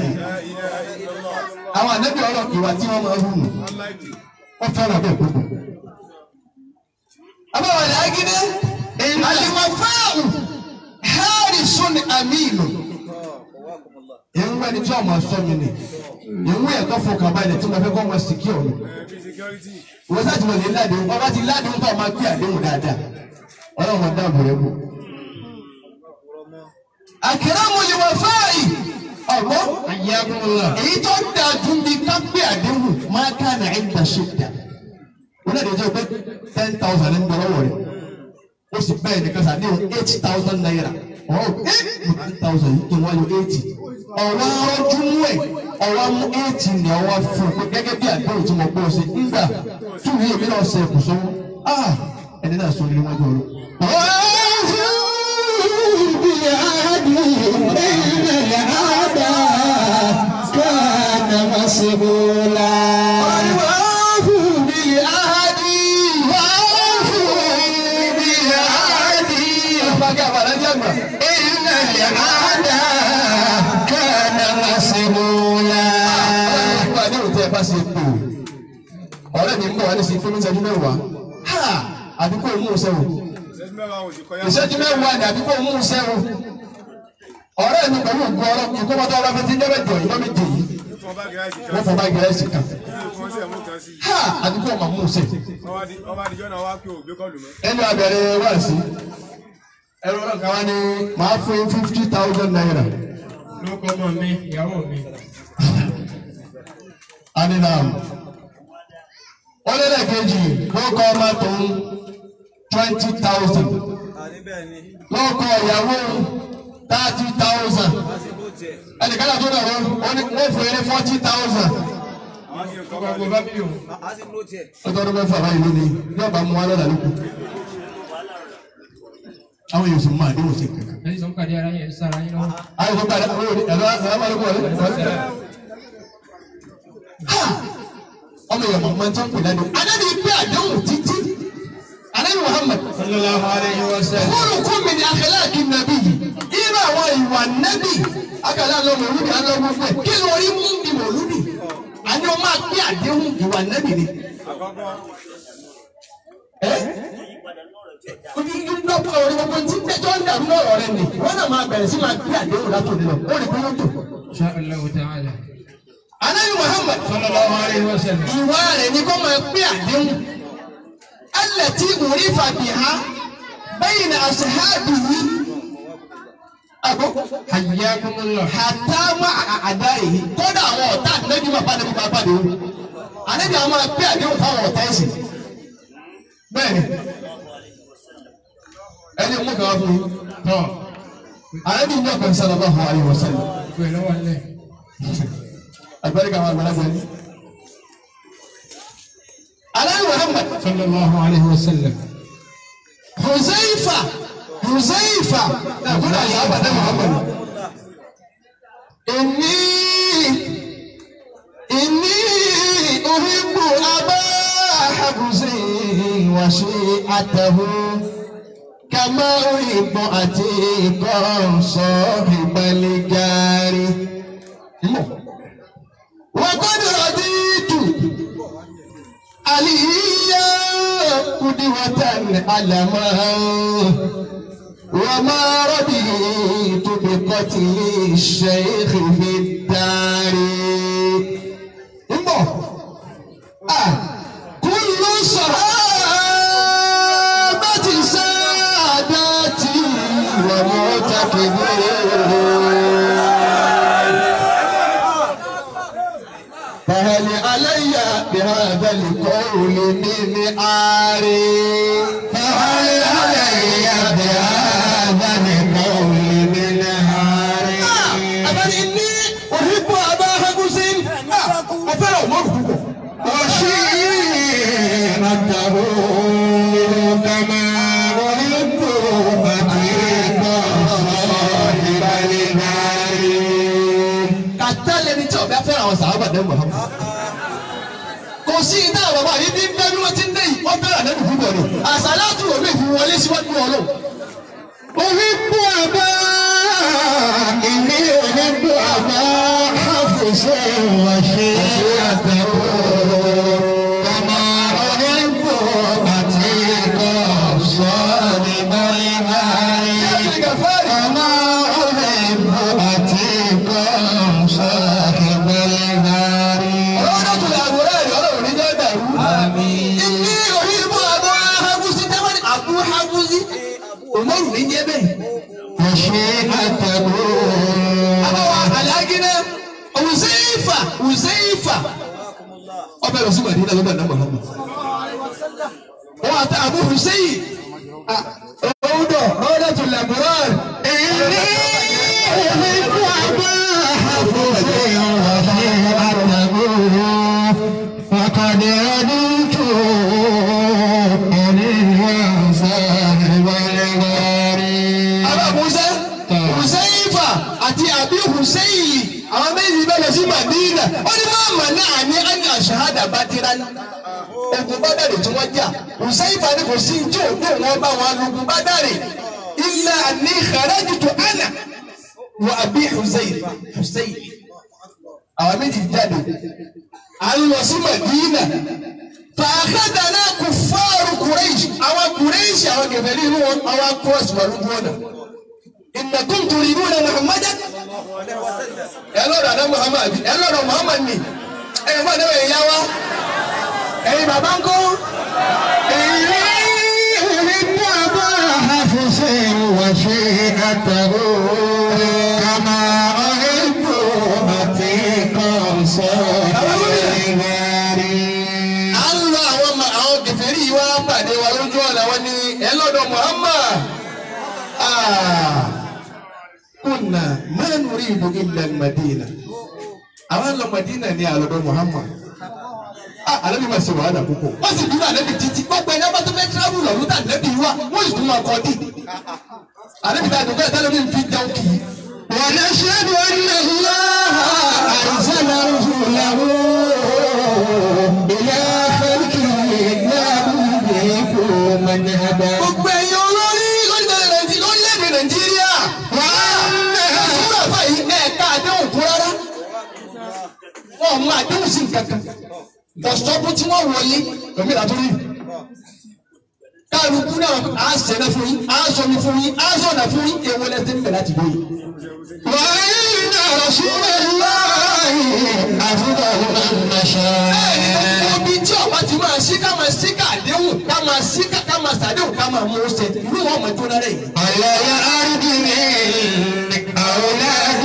Àwọn ànábì ọlọ́ ìwà tí wọ́n máa ń hù nù. Wọ́n fẹ́ràn bẹ́ẹ̀ púpọ̀. Àwọn alágídá àlìwọ̀fáàrù harisun aminu. Ìwé ẹni tí ọmọ sọ mi ni. Ìwé ẹ̀tọ́ fọkànbalẹ̀ tí mo fẹ́ kọ́ wọn sì kí ọ̀nà. Wọ́n sá ti wọlé ládéhùn, ọba ti ládéhùn tó ọmọ gbé àdéhùn dáadáa. Ọlọ́run dáàbò rẹ̀ bò. Àkìrámù ni wọ́n fáàyè. Ọ̀gbọ́n èyí tó dáa jù ní ká gbé àdéhùn máa ká nà ẹ̀ ń da ṣe dà. Wọ́n náà lè jẹ́ pé 10,000 ń bọ̀ lọ́wọ́ rẹ̀. Ó sì bẹ́ẹ̀ nìkan sàdéhùn 8,000 naira. Ọ̀rọ̀ 10,000 yìí kí wọ́n yọ 80. Ọ̀wọ́ arọ́jú mú ẹ̀ ọ̀wọ́ mú 80 ni ọwọ́ fún un pé gẹ́gẹ́ bí àdéhùn tí mo gbọ́ ṣe ńgbà tún yìí èmi náà ṣe ẹ̀kú sọ́wọ́. Ah! Ẹni náà sọ nílé wájú ọ̀rọ̀. وأوفوا بالعهد إن العهد كان مسؤولا. وأوفوا بالعهد وأوفوا بالعهد إن العهد كان مسؤولا. Nígbà ní òtẹ́ ẹ bá ṣe pò ọ̀rẹ́ mi ń bọ̀ wá ní sí fún mi ìṣẹ́jú mẹ́wàá. Ha! Àbíkó mú un sẹ́wọ̀n. Ìṣẹ́jú mẹ́wàá ni àbíkó mú un sẹ́wọ̀n. Ọ̀rẹ́ mi pẹ̀lú ògùn ọ̀rọ̀ ìkómọtò ọ̀rọ̀ fẹ́ ti jẹ́ mẹ́jọ yìí lọ́mẹjọ yìí. Wọ́n fọ báyìí gẹ̀ẹ́sì kan. Ha! Àbíkó ọmọ mú un sẹ́. Ẹnu abẹ̀rẹ̀ wá sí. Ẹ̀rọ ọlọ́kan wá ní màá fún yín 50,000 naira. Ló kọ́ ọmọ mi, ìyàwó mi. Aninam. Wọ́n lé lẹ́ẹ̀kejì ló kọ́ ọmọ tòun 20,000. Ló kọ́ ìyàwó 30,000. Ẹnìkan náà tó dàrú wọ́n ní wọ́n fún yín ní 40,000. Gbogbo bábílì òun. Ọjọ́ ọdún mẹ́fà báyìí lónìí yóò bá mú wa lọ́la lóko. Àwọn èèyàn sì mú àdéhùn sí kankan. Ẹni sọ ń pàdé ara yẹn sára yín lọ́wọ́. Ayọ̀ tó padà àwọn èèyàn ẹ̀rọ àmàlùkù wọlé. Ha! Ọmọ èèyàn mọ̀ máa ń tán pè ládùn. Anábì pé àdéhùn títí. Anábì Muhammad. Sallallahu alayhi wa sallam. Kúrùkú mi ni akhlaqi nàbí yìí. Irú àwọn ìwà nẹ́bì. Akàlà lọ mọ̀lúdì alọ́ gbogbo ẹ̀. Kí lórí mú mi mọ̀lúdì? Àní o máa pé àdéhùn ìwà nẹ́bì ni. Ẹ́ Lọ́pọ̀ orí gbogbo tí ń tẹ́jọ́ ń dàrú lọ́rọ̀ rẹ nì. Wọ́n náà máa bẹ̀rẹ̀ sí máa gbé àdéhùn látòdì lọ. Ó rí pé ó tò. Insha Allah ta'ala. Ànábì Muhammad Sallallahu alayhi wa sallam. ìwà rẹ̀ ni kó máa gbé àdéhùn. Allati urifa biha bayna ashabihi. Àgbo. Hayyakumullah. Hatta ma'a a'da'ihi. Kódà àwọn ọ̀tá ànábì máa bá ànábì máa bá àdéhùn. Ànábì àwọn máa gbé àdéhùn fáwọn ọ̀tá ẹ̀sìn. Bẹ́ẹ̀ni, ẹni mú kàwá fún mi. Tọ́. Ànábì ní ọkàn sallallahu alaihi wasallam. Gbé lọ́wọ́ lẹ̀. Àgbẹ̀rẹ̀ kàwọn àgbàlagbà ni. Ànábì Muhammad. Sallallahu alayhi wa sallam. Huzaifa Huzaifa kódà sàhábà dé Muhammad. Inni uhibbu Aba Hafsin wa shi'atahu kama uhibbu Atiqan sahibal jari. Wa qad raditu Aliyya qudwatan alama wa ma raditu bi qatli shaykh fi ddari. Nbọ̀ kullu sahabati saadati wa mutakibirun. فهل علي بهذا القول من عاري؟ فهل علي بهذا القول من عاري؟ أبدا إني أحب أبا حفص أفرع مرفوع وشيرته كما أحب عتيقا صاحب الغار. Kàtá lẹni tí ọ̀bẹ fẹ́ràn àwọn sàhábà dẹ́ Muhammad. Kò sí iná bàbá yìí bí bẹ́ẹ̀ bí wọ́n ti ń dé yìí, wọ́n fẹ́ràn lẹ́nu púpọ̀ ni. Àsàlátù ò lè fi wọlé síwájú Ọlọ́run. أحب أبا إني أحب أبا حفص وشيعته كما أحب عتيقا صاحب الغار. كما أحب عتيقا صاحب الغار. Ọlọ́run tó lè àwòrán rẹ̀ Ọlọ́run ní jẹ́ dàrú. Inni uhibbu Aba Hafsi tẹ́wọ́n ní Abu Hafsi. Umaru ní jẹ́ bẹ́ẹ̀. وشيعته Àbáwá Àlágínà Huzaifa Huzaifa ọbẹ̀ lọ sí Màdínà lọ́gbà náà Muhammad. Wọ́n àti Abu Hussein Rọ́dọ̀ Rọ́dọ̀ tó làbúrán. إني أحب أبا حفص وشيعته فقد رضيت عليا صاحب الغار. Àbá Musa Huzaifa àti Abi Hussein àwọn méjì bẹ́ẹ̀ lọ sí Màdínà. Ó ní máa mà náà ní ẹni àṣàhádà bá dira ní. Ogun Bádàrè tí wọ́n jà. Huzaifa ní kò sí tí òun náà wọ́n bá wọn lógun Bádàrè. Illa anni kharajtu ana wa Abi Huzaifa Hussein. Àwọn méjì jáde. À ń lọ sí Màdínà. Fàákàdàná kùfáàrù Kùrẹ́ṣì. Àwọn Kùrẹ́ṣì àwọn kèfèrí inú wọn àwọn kúrọ̀sì wà lójú ọ̀nà. Innakum turiduna Muhammadan. Ẹ lọ́dọ̀ àná Muhammad ẹ lọ́dọ̀ Muhammad ni. Ẹ̀yin bá dáwọ̀ ẹ̀yà wa. Ẹ̀yin bàbá ń kọ́. إني أحب أبا حفص وشيعته كما أحب عتيقا صاحب الغار. À ń lọ àwọn àwọn kèfèrí yìí wá pàdé wa lójú ọ̀nà wọn ni ẹ lọ́dọ̀ Muhammad. Kunna ma nuridu illa al-Madina. Àwọn lọ Madina ni àlọ́dọ̀ Muhammad. Àlẹ́bí máa ṣe wàhálà púpọ̀. Wọ́n sì dúró àlẹ́bí títí. Gbogbo ẹ̀yà bá tó fẹ́ tíráwù lọ́dún tá àlẹ́bí wà. Wọ́n sì tún máa kọ́ dì. Àlẹ́bí tá àdúgbò ẹ̀ tẹ́lẹ̀ mi fi jẹun kì í. ونشهد أن الله أرسل رسوله إلى خلقه لا يضيق من هدى. Gbogbo ẹ̀yin olórí lórílẹ̀-èdè Nàìjíríà. Sùúrù àfà yìí ẹ̀ka àdéhùn kú rárá. Wọ́n mú àdéhùn sí nǹkan kan. Kọ̀sọ́bù tí wọ́n wọlé lómi ìlà tó rí. Kálukú náà á sẹ́nà fún yín, á sọmi fún yín, á sọ̀nà fún yín, èwo lẹ́sẹ̀ ń bẹ̀ láti dé yìí. وإن رسول الله أفضل من مشى. Bẹ́ẹ̀ni gbogbo ibi tí ọba ti máa ṣí ká máa ṣí ká àdéhùn ká máa ṣí ká ká máa ṣàdéhùn ká máa mú un ṣe ìlú wọn mọ̀ tó lára yìí. على الأرض من أولاد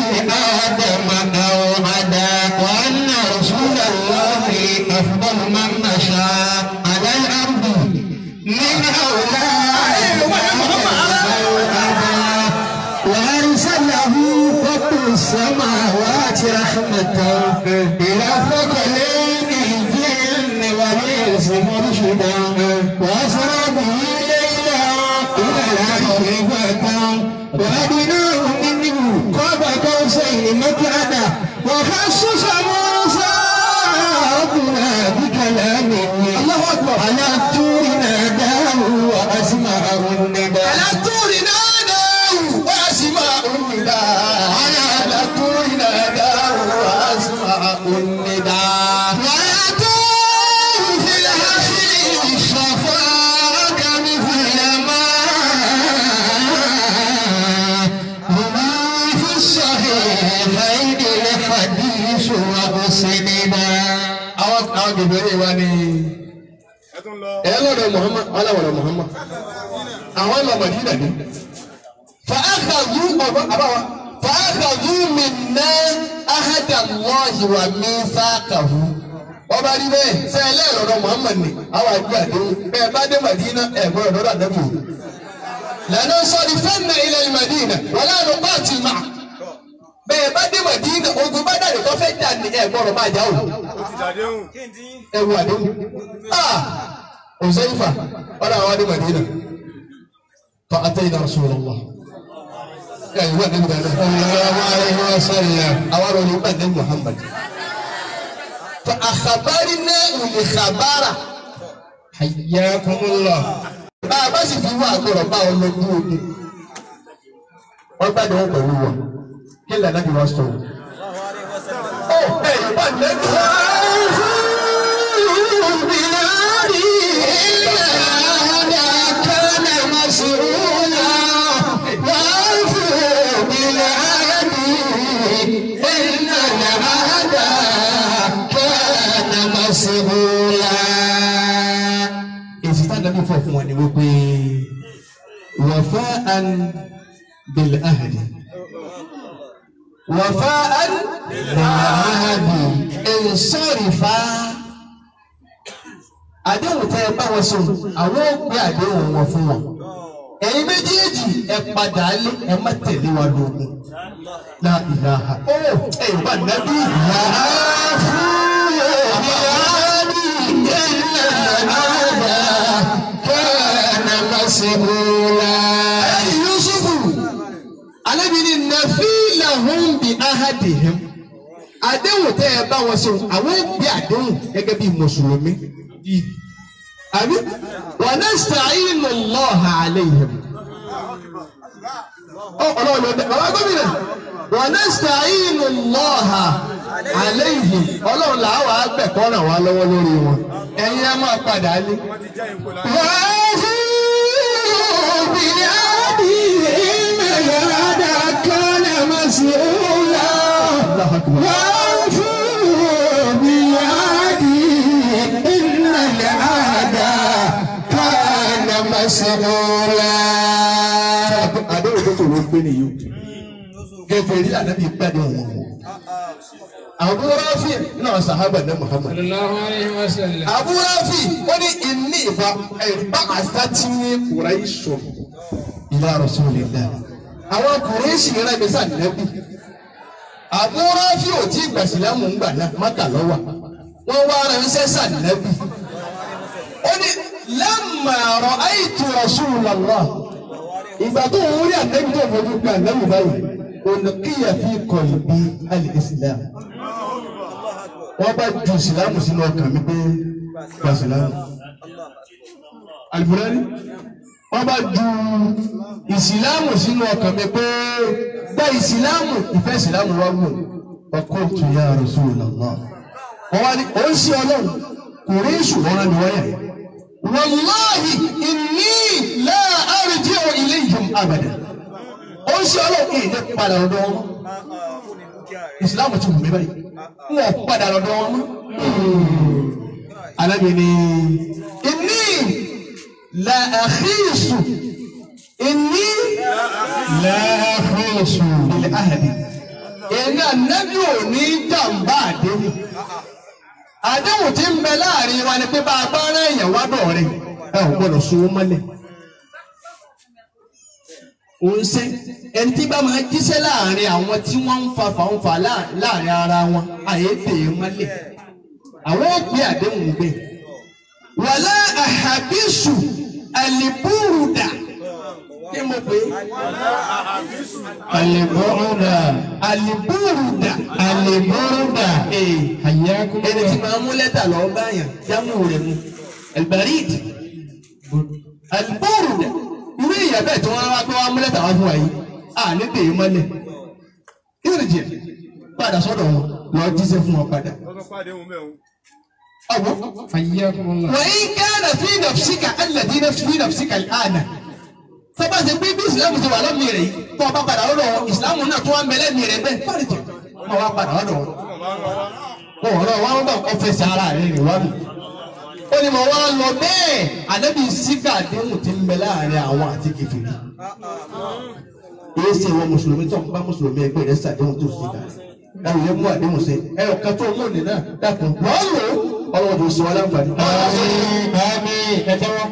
آدم أو عدا وأن رسول الله أفضل من مشى على الأرض من أولاد آدم أو عدا وأرسله رب السماوات رحمة إلى ثقلين الجن والإنس مرشدا وأسرى به ليلا إلى العشر فتى وأدناه منه قاب قوسين مكعدا وخصص موسى ربنا بكلامه Allahu Akbar. على الطور ناداه وأسمعه النداء. على الطور ناداه وأسمعه النداء. على الطور ناداه وأسمعه النداء. وأتوه في الحشر الشفاعة مثل ما هما في الصحيحين الحديث وأسندا. Àwọn bèbèrè wa ni Ẹ tún lọ. ẹ lọ́dọ̀ Muhammad aláwọ̀dọ̀ Muhammad àwọn lọ Madina ni. Fa'akhadhu ọba àbáwa fa'akhadhu minna ahada Allahi wa mithaqahu. Ọba rí bẹ́ẹ̀ sẹ́ ẹ lẹ́ẹ̀lọ́dọ̀ Muhammad ni àwọn àgbẹ̀ àdéhùn bẹ́ẹ̀ bá dé Madina ẹ̀ gbọ́dọ̀ lọ́dọ̀ àdébù. Lanansarifanna ila al-Madina wala nuqatil ma'a. Bẹ́ẹ̀ bá dé Madina ogun bá dàdé tó fẹ́ jà ní ẹ̀ gbọ́dọ̀ máa jà o. Ó ti dàdéhùn. Kí n ti yín. Ẹ wo àdéhùn. Ah! Huzaifa ọ̀dọ̀ àwọn adé Madina. Fa atayna Rasulullah. Ẹ ìwé àdéhùn dáadáa. Sallallahu alayhi wa sallam. Àwọn ọ̀rọ̀ nípa ní Muhammad. Fa akhbarnahu li khabara. Hayyakumullah. Bá a bá sì fi wá àgbọ̀rọ̀ bá ọ lọ ní ogun. Wọ́n gbàdé wọn pẹ̀lú wọn. Kí ni ànábì wá sọ? Allahu alayhi wa sallam. Ó ẹ ìwé ànábì. وأوفوا بالعهد إن العهد كان مسؤولا. وأوفوا بالعهد إن العهد كان مسؤولا. Èsì tá ànábì fọ̀ fún wọn ni wípé wafa'an bil ahdi. Wafa'an bil ahdi. Insarifa. Àdéhùn tẹ́ ẹ bá wọn sọ, àwọn ò gbé àdéhùn wọn fún wọn. Ẹ̀yin méjèèjì ẹ padà lé ẹ má tẹ̀lé wa lógun. La ilaha. Ó ẹ ìwà nábì. وأوفوا بالعهد إن العهد كان مسؤولا. Ẹ̀yin Yusufu, Ànábì ní nàfílàhùn bí ahadihim. Àdéhùn tẹ́ ẹ bá wọn sọ, àwọn ò gbé àdéhùn gẹ́gẹ́ bí Mùsùlùmí. Àbí? Wa nasta'inu Allaha alayhim. Ó ọlọ́run ló dé. Bàbá gómìnà, wa nasta'inu Allaha alayhim. Ọlọ́run làá wàá gbẹ̀kọ́ ràn wá lọ́wọ́ lórí wọn. Ẹ̀yin á máa padà lé. Wọ́n ti já ipò lára. وأوفوا بالعهد إن العهد كان مسؤولا. وأوفوا بالعهد إن العهد كان مسؤولا. Àdéhùn tó tòrò pé nìyí o. Kèfèrí ànábì pàdé wọn. Abu Rafi náà sàhábà ní Muhammad. Sallallahu alayhi wa sallam. Abu Rafi ó ní ìní ìbá ìbá àsátí ní Quraish ila Rasulillah. Àwọn Quraish yẹn láti sá nẹ́bí. Abu Rafi ò tí gbà sílámù ńgbà náà Mákà lọ́wọ́. Wọ́n wá ránṣẹ́ sá nẹ́bí. Ó ní lamma ra'aytu Rasulallah. Ìgbà tó ń rí ànẹ́bí tó fojú gba ànẹ́bí báyìí, ulqiya fi qalbi al-Islam. Wọ́n bá ju ìsìlámù sínú ọkàn mi pé gba ìsìlámù. Alifurani, wọ́n bá ju ìsìlámù sínú ọkàn mi pé gba ìsìlámù, ìfẹ́ ìsìlámù wá wù. Faqultu ya Rasulallah. Wọ́n wá ní ó ń ṣe ọlọ́run, kò rí èṣù wọ́n rán mi wáyà yìí. Wàláhì inni la arji'u ilayhim abada. Ó ń ṣe ọlọ́run ìní padà lọ́dọ̀ wọn. Ìsìláàmù ti wù mí báyìí. Wọ́n padà lọ́dọ̀ wọn mọ́. Ànábì ní inni la akhisu inni La akhisu. bil ahdi. Èmi ànábì ò ní jàǹbá àdéhùn. Àdéhùn tí ń bẹ láàrin wa ni pé bá a bá rán èèyàn wá dọ̀ rẹ̀, ẹ ò gbọ́dọ̀ so ó mọ́lẹ̀. Ó ń ṣe ẹni tí bá máa jíṣẹ́ láàrin àwọn tí wọ́n ń fa fàǹfà láàrin ara wọn, àyè tè é mọ́lẹ̀. Àwọn ò gbé àdéhùn gbé. Wàlá àhàbíṣù àlìbúrúdà. Kí mo pè é? Al-bu'da. Àlìbúrúdà. Al-bu'da. Ee. Hayyakum Ẹni tí Allah. máa mú lẹ́tà lọ báyàn jámù rẹ̀ mu albarid alburud irú ìyá bẹ́ẹ̀ tí wọ́n wá pé wọ́n mú lẹ́tà wá fún wa yìí à ní tèé mọ́lẹ̀ ìrìnjẹ padà sọ́dọ̀ wọn lọ jíṣẹ́ fún wọn padà. Lọ́sọ̀ pàdé òun bẹ́ẹ̀ o. Ọ̀wọ́ Hayyakum Allah. wa in kana fi nafsika alladhi fi nafsika al'ana sábà ṣe pé bí ìsìlámù ti wà lọ́mì rẹ̀ yìí tó o bá padà lọ́dọ̀ wọn ìsìlámù náà tó wá ń bẹ lẹ́mìí rẹ̀ bẹ́ẹ̀ fàrìjẹ wọ́n wá padà lọ́dọ̀ wọn ọ̀rọ̀ wa ń bá ọ́fíìsì ara rẹ̀ rìn wá mi. Ó ní mo wá lọ bẹ́ẹ̀ ànábì síkà àdéhùn tí ń bẹ láàrin àwọn àti kèfèrí. Èyí ṣe ìwọ mùsùlùmí tó ń bá mùsùlùmí ẹgbẹ́ rẹ̀ ṣàdéhùn tó síkà. Ẹrù yẹn mú àdéhùn ṣe ẹyọ kan tó mú òní náà dákun wọ́n lò ó ọlọ́wọ́ tó ṣe wá láǹfààní. Àmín. Àmín. Ẹ tẹ́wọ́.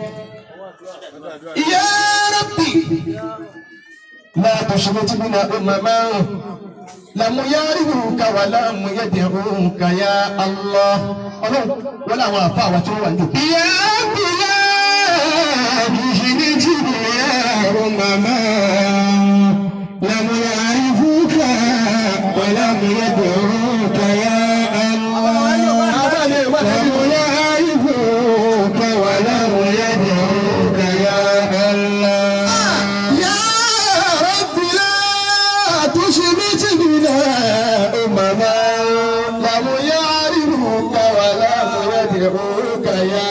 Ya Rabbi la tushmit bina umama lamu yarihuka wa lamu yad'uka ya Allah. Ọlọ́run wọ́n láwọn àfa àwọn tí wọ́n wà ní òkú. يا بلاد جئت يا أمما لم يعرفوك ولم يدعوك يا الله لم يعرفوك ولم يدعوك يا الله يا رب لا تشمت بنا أمما لم يعرفوك ولم يدعوك يا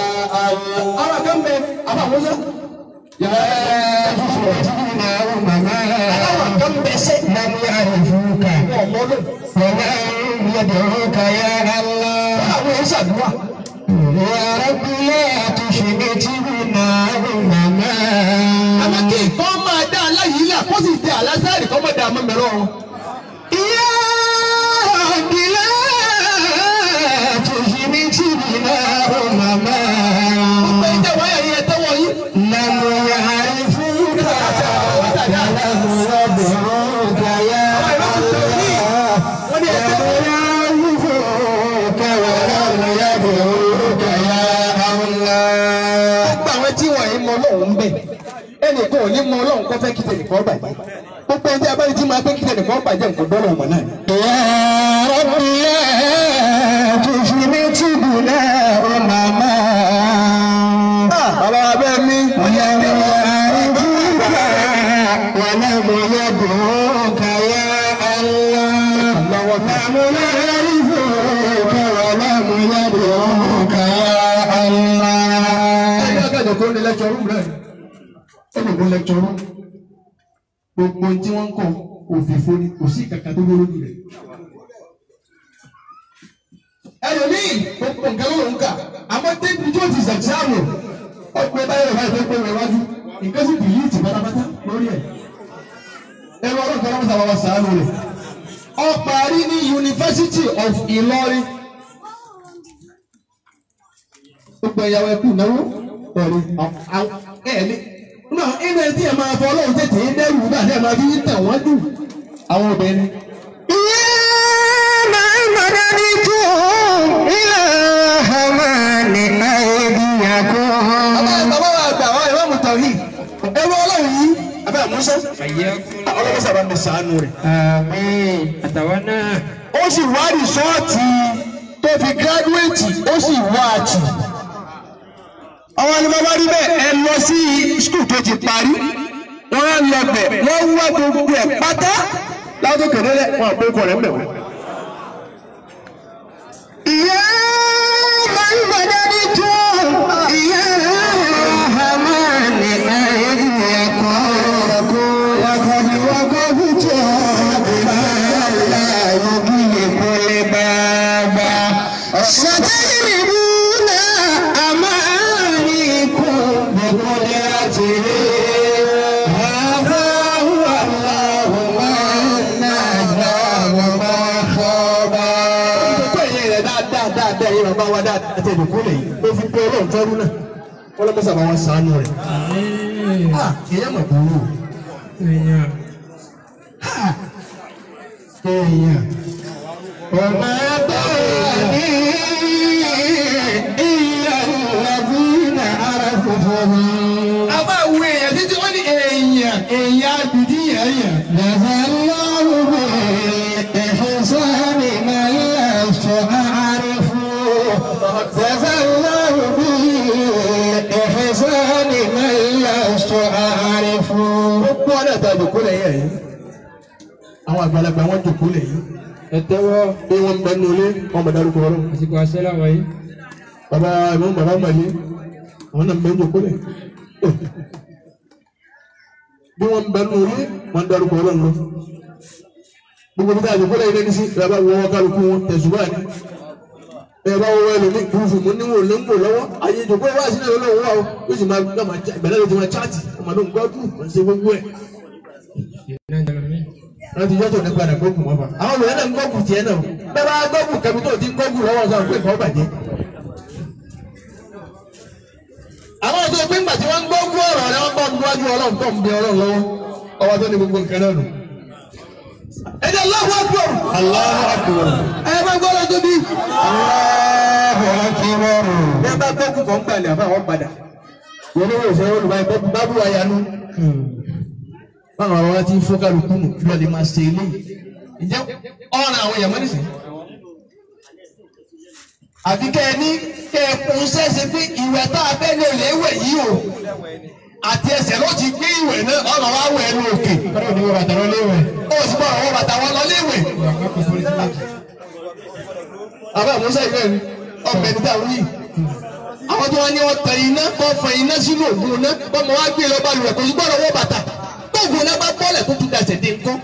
الله. Àwọn kan bẹ àbá wọn sọ. لا تشمت بنا أمما Àwọn kan bẹ sẹ́. لم يعرفوك Wọ́n mọ́ lò. ولم يدعوك يا الله Àwọn yẹn ṣàdúrà. يا رب لا تشمت بنا أمما Àmọ́ kí nǹkan máa dá aláyìí là kó sì tẹ àlásàrì kọ́ máa dá àmọ́ mẹ́rọ wọn. يا رب لا تشمت بنا أمما Gbogbo ẹ̀jẹ̀ wáyà yẹn tẹ́wọ́ yín. لم يعرفوك ولم يدعوك يا الله Wọ́n ní ẹ̀jẹ̀ لم يعرفوك ولم يدعوك يا الله gbogbo àwọn tí wọ́n yìí mọ Ọlọ́run ń bẹ̀ ẹnìkan ò ní mọ Ọlọ́run kó fẹ́ kí tẹnìkan bàjẹ́ gbogbo ẹni tí a bá ní tí máa fẹ́ kí tẹnìkan bàjẹ́ nǹkan dọ́lọ̀ ọmọ náà. يا رب لا تشمت بنا أمما Bàbá abẹ́ mi. ولم يعرفوك ولم يدعوك يا الله لم يعرفوك ولم يدعوك يا الله Ẹgbẹ́ ọ̀gá kó ní lẹ́kṣọ̀ rúùmù rẹ̀. Ó lè kó lẹ́kṣọ̀ rúùmù. Gbogbo ohun tí wọ́n ń kọ òfìfo ni kò sí kankan tó lórí rẹ̀. Ẹlòmíì gbogbo nǹkan ló ń kà àmọ́ débi tí ó ti ṣàṣàmù ọ̀pẹ báyọ̀ báyìí tó gbé rẹ̀ wájú nǹkan sì dìlítì pátápátá lórí ẹ̀. Ẹ̀rọ ọlọ́run kan lọ́mọ́sá wa sàánú rẹ̀. Ó parí ní University of Ìlọrin. Gbogbo ẹ̀yàwó ẹ̀kú náwó ẹ̀rí ẹ̀ẹ́lẹ́ náà inú ẹ̀ tí ẹ̀ máa fọ ọlọ́run tètè ń dẹ́rù bá ẹ̀ máa fi ń tàn wọ́n jù àwọn obìnrin. يا من مددتم إلى همان أيديكم Bàbá bàbá wa àgbà wa ìwà mùtàwí ẹ̀rọ ọlọ́run yìí abẹ́ àmúṣe ọlọ́run sábà mi sàánú rẹ̀. Àmín. Àtàwọn náà. Ó sì wá rìsọ́ọ̀tì tó fi gíráduwéètì ó sì wá àtì. Àwọn ni bàbá rí bẹ́ẹ̀ ẹ lọ sí skul tó ti parí wọ́n á lọ bẹ̀ wọ́n wá gbogbo ẹ̀ pátá látòkè délẹ̀ wọn àpò ikọ̀ rẹ̀ ń bẹ̀ wọ́n. يا من مددتم يا Ẹ̀yin bàbá wa dáadáa àti ẹ̀dùnkún lè yìí ó fi pé ọlọ́run fẹ́rú náà kọ́lọ́mọ́sà bá wa sànú rẹ̀. Èèyàn mọ̀ burú. Èèyàn. Ọmọ bẹ́ẹ̀ ni ìyá ìlàbí ara funfun. A máa wo èèyàn títí wọ́n ní èèyàn èèyàn àbìdí èèyàn. Nàzàlọ́wọ́ ìfẹsẹ̀ni máa ń sọ àrífù. Nàzàlọ́wọ́ ìfẹsẹ̀ni máa ń sọ àrífù. Ó kú ọ̀nà ìta ìjòkó lẹ́yìn ẹ̀yìn. Àwọn àgbàlagbà wọn jòkó lẹ́yìn. Ẹ tẹ́wọ́. Bí wọ́n ń bẹ nínú ilé, wọ́n bẹ dárúkọ ọlọ́run. Àsìkò àṣẹ làwọn yìí. Bàbá ìmọ̀ bàbá màlẹ́, àwọn náà ń bẹ ń jòkó lẹ̀. Bí wọ́n ń bẹ nínú ilé, wọ́n ń dárúkọ ọlọ́run lọ. Gbogbo bí táyà jòkó lẹ́yìn lẹ́ni sí, bàbá wọ kálukú wọn tẹ̀sùbá ni. Ẹ bá wọ ẹlòmíì kúrúfù mú níwò ló ń bò lọ́wọ́. Ayé jòkó wá sílẹ̀ lọ́wọ́ wá o. Yóò sì máa gbàdá ló ti máa chaati, ọmọ ló ń gbọ́dún, wọ́n ṣe gbogbo ẹ̀. Wọ́n ti yọ́tò nípa rẹ̀ gbógun wọn fa. Àwọn olùyẹn náà ń gbógun tiẹ̀ náà. Bẹ́ẹ̀ bá gbógun kẹ́mi tó ti ń gbógun lọ́wọ́ sọ pé nǹkan bàjẹ́. Àwọn ọ̀dọ́ pé ńgbà tí wọ́n ń gbógun ọ̀rọ̀ rẹ̀ wọ́n bá ń wájú ọlọ́run tó ń bẹ ọlọ́run lọ́wọ́. Ọba tó ní gbogbo nǹkan náà nù. Ẹ jẹ́ Allahu Akbar. Allahu Akbar. Ẹ bá gbọ́dọ̀ tóbi. Allahu Akbar. Bẹ́ẹ̀ bá gbógun kan gbalẹ̀ àbá wọn padà. Wọ́n ní wọ́n sọ báwọn àwọn wa ti ń fọ́ kálukú nù kí wọ́n lè máa ṣe eléyìí. Ǹjẹ́ ọ̀ràn àwọn èèyàn mọ́nìsì? Àfi kẹ́ ẹ ní kẹ́ ẹ kún sẹ́sẹ́ pé ìwẹ̀ tá a fẹ́ ní olè wẹ̀ yìí o. Àti ẹsẹ̀ ló ti gbé ìwẹ̀ náà ọ̀ràn wa wẹ̀ ẹnu òkè. Kọ́dọ̀ ní wọ́n bàtà lọ léwẹ̀. Ó sì bọ́ àwọn bàtà wọn lọ léwẹ̀. Àbá Musa ìwé mi, ọmọ ẹni tá a wí. Àwọn tí wọ́n ní wọ́n tẹ iná kọ́ fọ iná sínú ògùn iná bọ́mọ wá gbé lọ balùwẹ̀ kò sí gbọ́dọ̀ wọ́ bàtà. Gbogbo náà bá bọ́ọ̀lẹ̀ tó tún dasẹ̀ dé ńkọ́.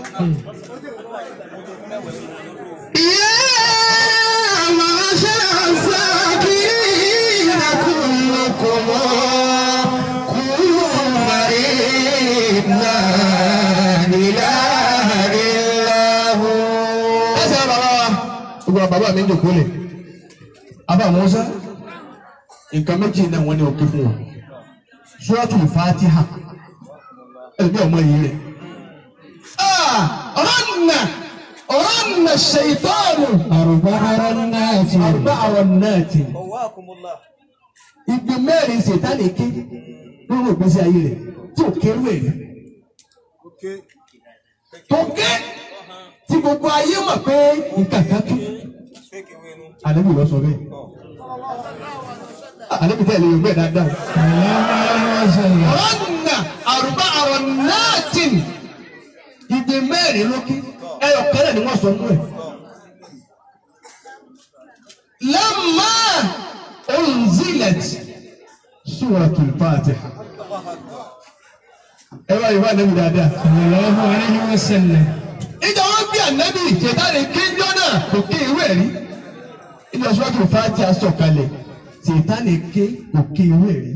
Ìyá máa ṣe àṣàkí ìrìnàkùnlùkùnmọ́ kúrò màrí náà nílá ìlàhù. Ẹ ṣe bàbá wa, gbogbo bàbá mi ń jòkó lè. Àbá Musa, nǹkan méjì náà wọ́n ní òkè fún wọn. Suratul Fatiha. Ẹbí ọmọ yìí rẹ̀. Ọ̀rọ̀nà ọ̀rọ̀nà ṣèitọ́ọ̀nù. Àrùbá àwọn náàtì. Ìgbì mẹ́rin ṣètánì ké nínú ìgbésí ayé rẹ̀ tí ò kérú ẹ̀ rí. Tó ké tí gbogbo ayé mọ̀ pé nǹkan kan ké. Àlébù lọ sọ bẹ́ẹ̀. Àlébù tẹ̀lé ìwé dáadáa. Ọ̀rọ̀nà àrùbá àwọn náàtìn ìdè mẹ́rin lókè ẹyọ kẹlẹ̀ ni wọ́n sọ mú ẹ̀. Lamma unzilat suratul Fatiha. Ẹ bá yorùbá nẹ́bí dáadáa. Sallallahu alayhi wa sallam. Ìjà wọn bí ànábì ṣètàlẹ̀ kéjọ́ náà kò ké irú ẹ̀ rí. Ìjà suratul Fatiha sọ̀kalẹ̀ ṣètàlẹ̀ ké kò ké irú ẹ̀ rí.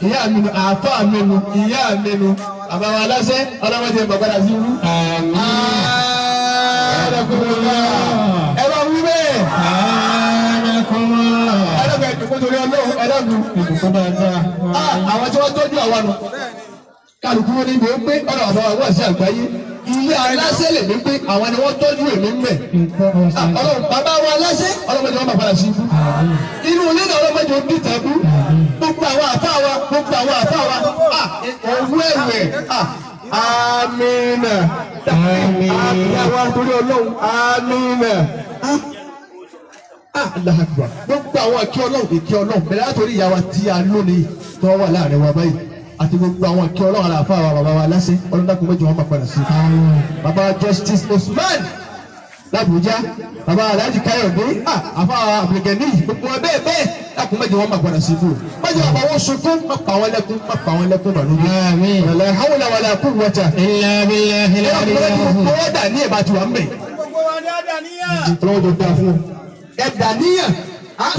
Ìyá mi nu àáfà mi nu ìyá mi nu àbáwọ̀ aláṣẹ ọlọ́mọdé bàbára sí wú. Ẹ bá wí bẹ́ẹ̀. Ẹlẹ́gbẹ̀ẹ́ ìdìbò torí ọlọ́run ẹlẹ́gùn. Àwọn tí wọ́n tọ́jú àwa nù. Kálukú wọn níbi ó pé ọ̀nà àbáwọ̀ wọ̀ sí àgbáyé. Ilé aláṣẹ lè mí pé àwọn ni wọ́n tọ́jú èmi ń bẹ̀. Ọlọ́run bàbá wa aláṣẹ ọlọ́mọdé wọn bàbára sí ibú. Inú ilé náà ọlọ́mọdé ó dìtẹ̀ bú. Gbogbo àwọn àfa wa gbogbo àwọn àfa wa òwú ẹ̀wẹ̀ amínà àmínà wa torí ọlọ́run amínà Allahu Akbar. Gbogbo àwọn ìkí ọlọ́run ìkí ọlọ́run bẹ̀rẹ̀ látòrí ìyá wa tí a lónìí tó wà láàrin wa báyìí àti gbogbo àwọn ìkí ọlọ́run àlàáfà wa bàbá wa aláṣẹ ọlọ́dàkùn méjì wọn máa padà sí. Bàbá Justice Usman l'Abuja bàbá Alhaji Káyọ̀dé àfa Abdulgani gbogbo wọn bẹ́ẹ̀ bẹ́ẹ̀ lákùn méjì wọn máa padà sí fún un. Méjì bàbá wọn sunkún má pa wọn lẹ́kún má pa wọn lẹ́kún bànújẹ́. La hawla wala quwwata illa billahi al-aliyyil azim. Gbogbo dà ní ẹ̀bá tiwa ń bẹ̀. Gbogbo wa ní àdàníyàn. Ọlọ́wọ́ tó dáa fún ọ. Ẹ dàníyàn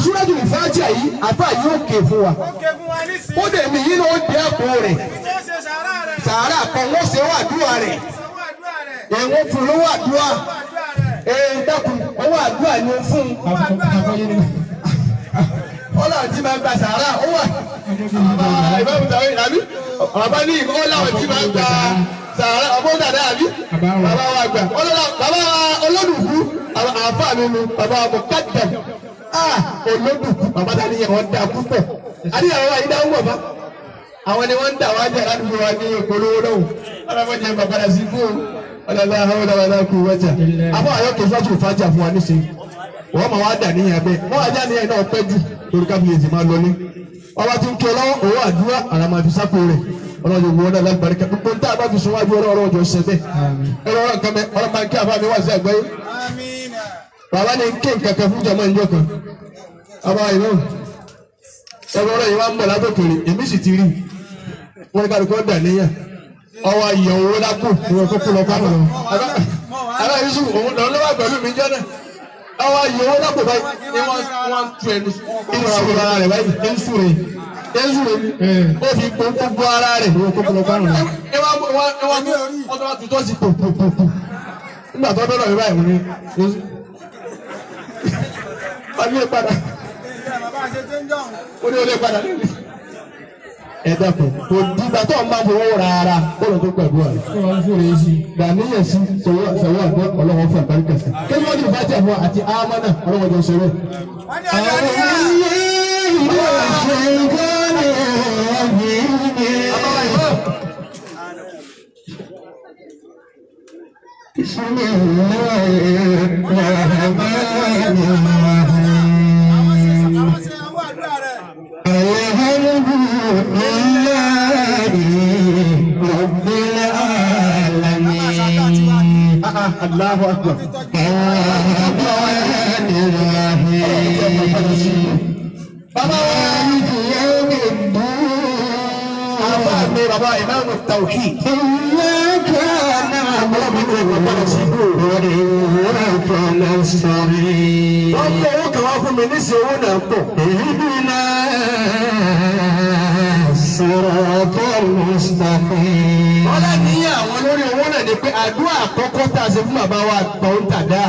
Suratul Fatiha yìí àfa yóò ké fún wa. Ó ké fún wa nísìnyí. Ó dẹ̀ mí yín ló dé àpò rẹ̀. Ibi tí ó ṣe sàárà rẹ̀. Sàárà kan wọ́n ṣe wà àdúrà rẹ̀. Sanwó àdúrà rẹ̀. Ẹ̀wọ̀n fún lówó àdúrà. Sanwó àdúrà rẹ̀. Ee dákun owó àdúrà ni ó fún un. Owó àdúrà ni ó fún un. láwọn tí máa ń gba sàárà ó wà. Ìbámu tàwé àbí bàbá ní ó láwọn tí máa ń gba sàárà ọmọ dàda àbí bàbá wa gbà bàbá olódùkú àáfàá mi nu bàbá wa kàdà olódùkú bàbá dání yẹn wọ́n dà púpọ̀ àdéhùn àwọn àyídá ń wọ̀ bá àwọn ni wọ́n ń dà wá jẹ́ aládùúgbò wa ní ìpolówó náà ọlọ́mọdé bàbá rẹ̀ sí fún ọlọ́lá ọlọ́lá kú wọ́jà àbọ̀ àyọkẹ́ sọ́tù fàájà fún wa nísìnyí wọ́n máa wá dà níyàn bẹ́ẹ̀ wọ́n ajá níyàn náà pẹ́ jù torí kábíyèsí máa lọlé ọba tí ń kí ọlọ́wọ́ owó àdúrà àrà máa fi sápò rẹ̀ ọlọ́jọ́ wo náà lágbàríkà gbogbo ní tá a bá fi sunwájú ọlọ́rọ̀ ọjọ́ ṣẹ bẹ́ẹ̀ ẹ̀rọ ọ̀rọ̀ nǹkan mẹ́ ọlọ́rọ̀ máa ń kí àbá mi wá sí àgbáyé bàbá ni kí nǹkan kan fún jọmọ ìjọ kan bàbá ìlú ẹ̀rọ ọ̀rọ̀ yìí wá ń bọ̀ látòkèrè èmi sì ti rí wọ́n ní kálukú ọ̀dà níyàn ọwọ́ ayọ̀ owó lápò ìwọ̀n kókó lọ kánò lọ ará Yusuf òun lọ́wọ́ pẹ̀lú mi jẹ́ náà àwọn ayò owó lápò báyìí ni wọ́n tu ẹnu ìṣúra ara rẹ̀ báyìí ẹ̀ńsúre ẹ̀ńsúre ó fi gbogbo ara rẹ̀ ẹ wá wọ́n tó wá tutọ́ sí pòpòpò nígbà tó dọ́dọ̀ mi báyìí wọ́n ní wọ́n ní padà ó ní ó lè padà lórí. Ẹ dákun kò dìgbà tó ń bá fowó ra ara bọ́ọ̀lù tó gbàdúrà rẹ̀. Dàníyàn sí sọ̀wọ́ àgbọ̀ ọlọ́wọ́ fún àgbáríkà sí. Kébí wọ́n ti fà jẹ́ fún àti ámánà ọlọ́wọ́ jọ sọ̀rọ̀. Allahu Akbar. Bàbá wa mi bàbá Imam Tawhid. Wọ́n kó owó kan wá fún mi ní ìṣòwò náà pọ̀. Wọ́n lá ní àwọn lórí owó náà ni pé àdúrà àkọ́kọ́ tá a ṣe fún bàbá wa àgbà ń tàdá.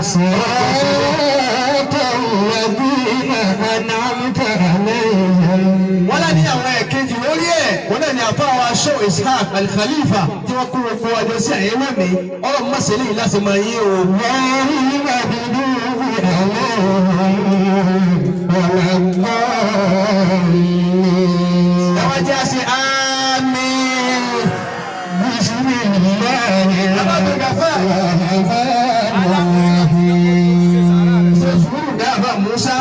Wọ́n lá ní àwọn ẹ̀kejì lórí ẹ̀ wọ́n náà ní àfáà wa Sheikh Ishaq Al-Khalifa tí wọ́n kúrò fún wájú sí àyẹ̀wò mi ọ̀rọ̀ mọ̀sẹ̀lẹ̀ yìí láti máa yí o. Ẹ wá jẹ́ àṣẹ àmín. Ṣe sùúrù ní àbá Musa,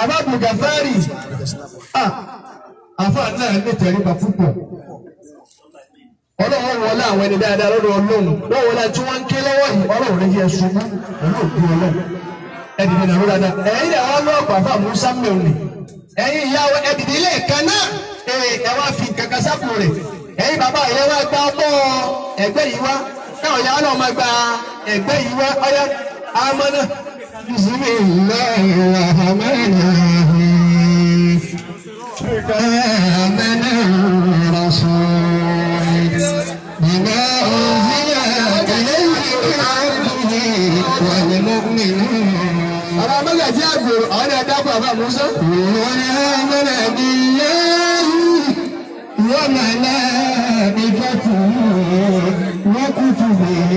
àbá Bùgàfárì, àfa náà ní tẹríba púpọ̀. Ọlọ́run wọlé àwọn ẹni dáadáa lọ́dọ̀ Ọlọ́run, wọ́n wọlé tí wọ́n ń ké lọ́wọ́ yìí, Ọlọ́run ní kí ẹ ṣubú pẹ̀lú òkú Ọlọ́run. Ẹ̀dìdì nàró dáadáa, ẹ̀yin náà wọ́n lọ́ọ̀pọ̀ àfa Musa mẹ́rin. Ẹ̀yin ìyá ẹ̀dìdì lẹ́ẹ̀kan náà, ẹ wá fi kankan sápò rẹ̀. Ẹ̀yin bàbá yẹn wá gba ọgbọ́ ẹgbẹ́ yìí wá, káwọn ìyá náà máa gba ẹgbẹ́ yìí wá, ọyá amọ́nà. Bismillahirrahmanirrahim. آمن الرسول بما أنزل إليه من ربه والمؤمنون. Àwọn amẹ́gàjì àgbèrò àwọn ẹ̀dá kó àbá Musa. من آمن بالله وملائكته وكتبه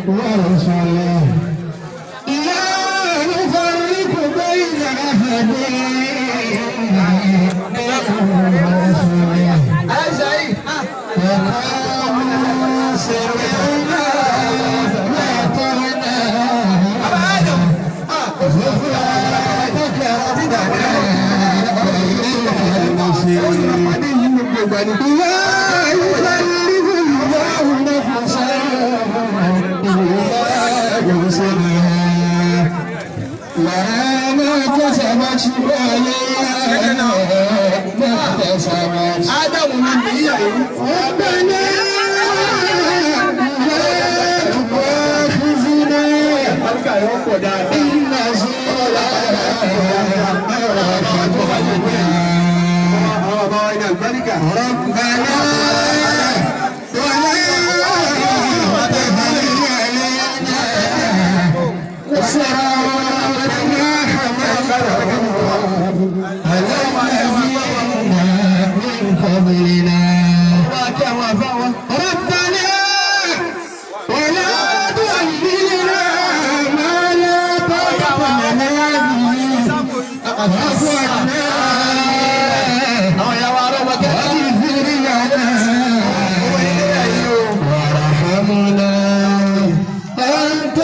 ورسله لا نفرق بين أحد وقالوا سمعنا وأطعنا غفرانك ربنا وإليك المصير. لا يكلف الله نفسا إلا وسعها لها ما كسبت وعليها ما اكتسبت. Ádámù ní ìyàwó. ربنا لا تؤاخذنا Àlùkà yóò pọ̀ dáadáa. إن نسينا أو أخطأنا. Àwọn bàbá wa ní àlùbáríkà. ربنا ولا تحمل علينا إصرا كما حملته على واعف عنا Àwọn ìyá wa arọ́mọ kẹ́. واغفر لنا وارحمنا أنت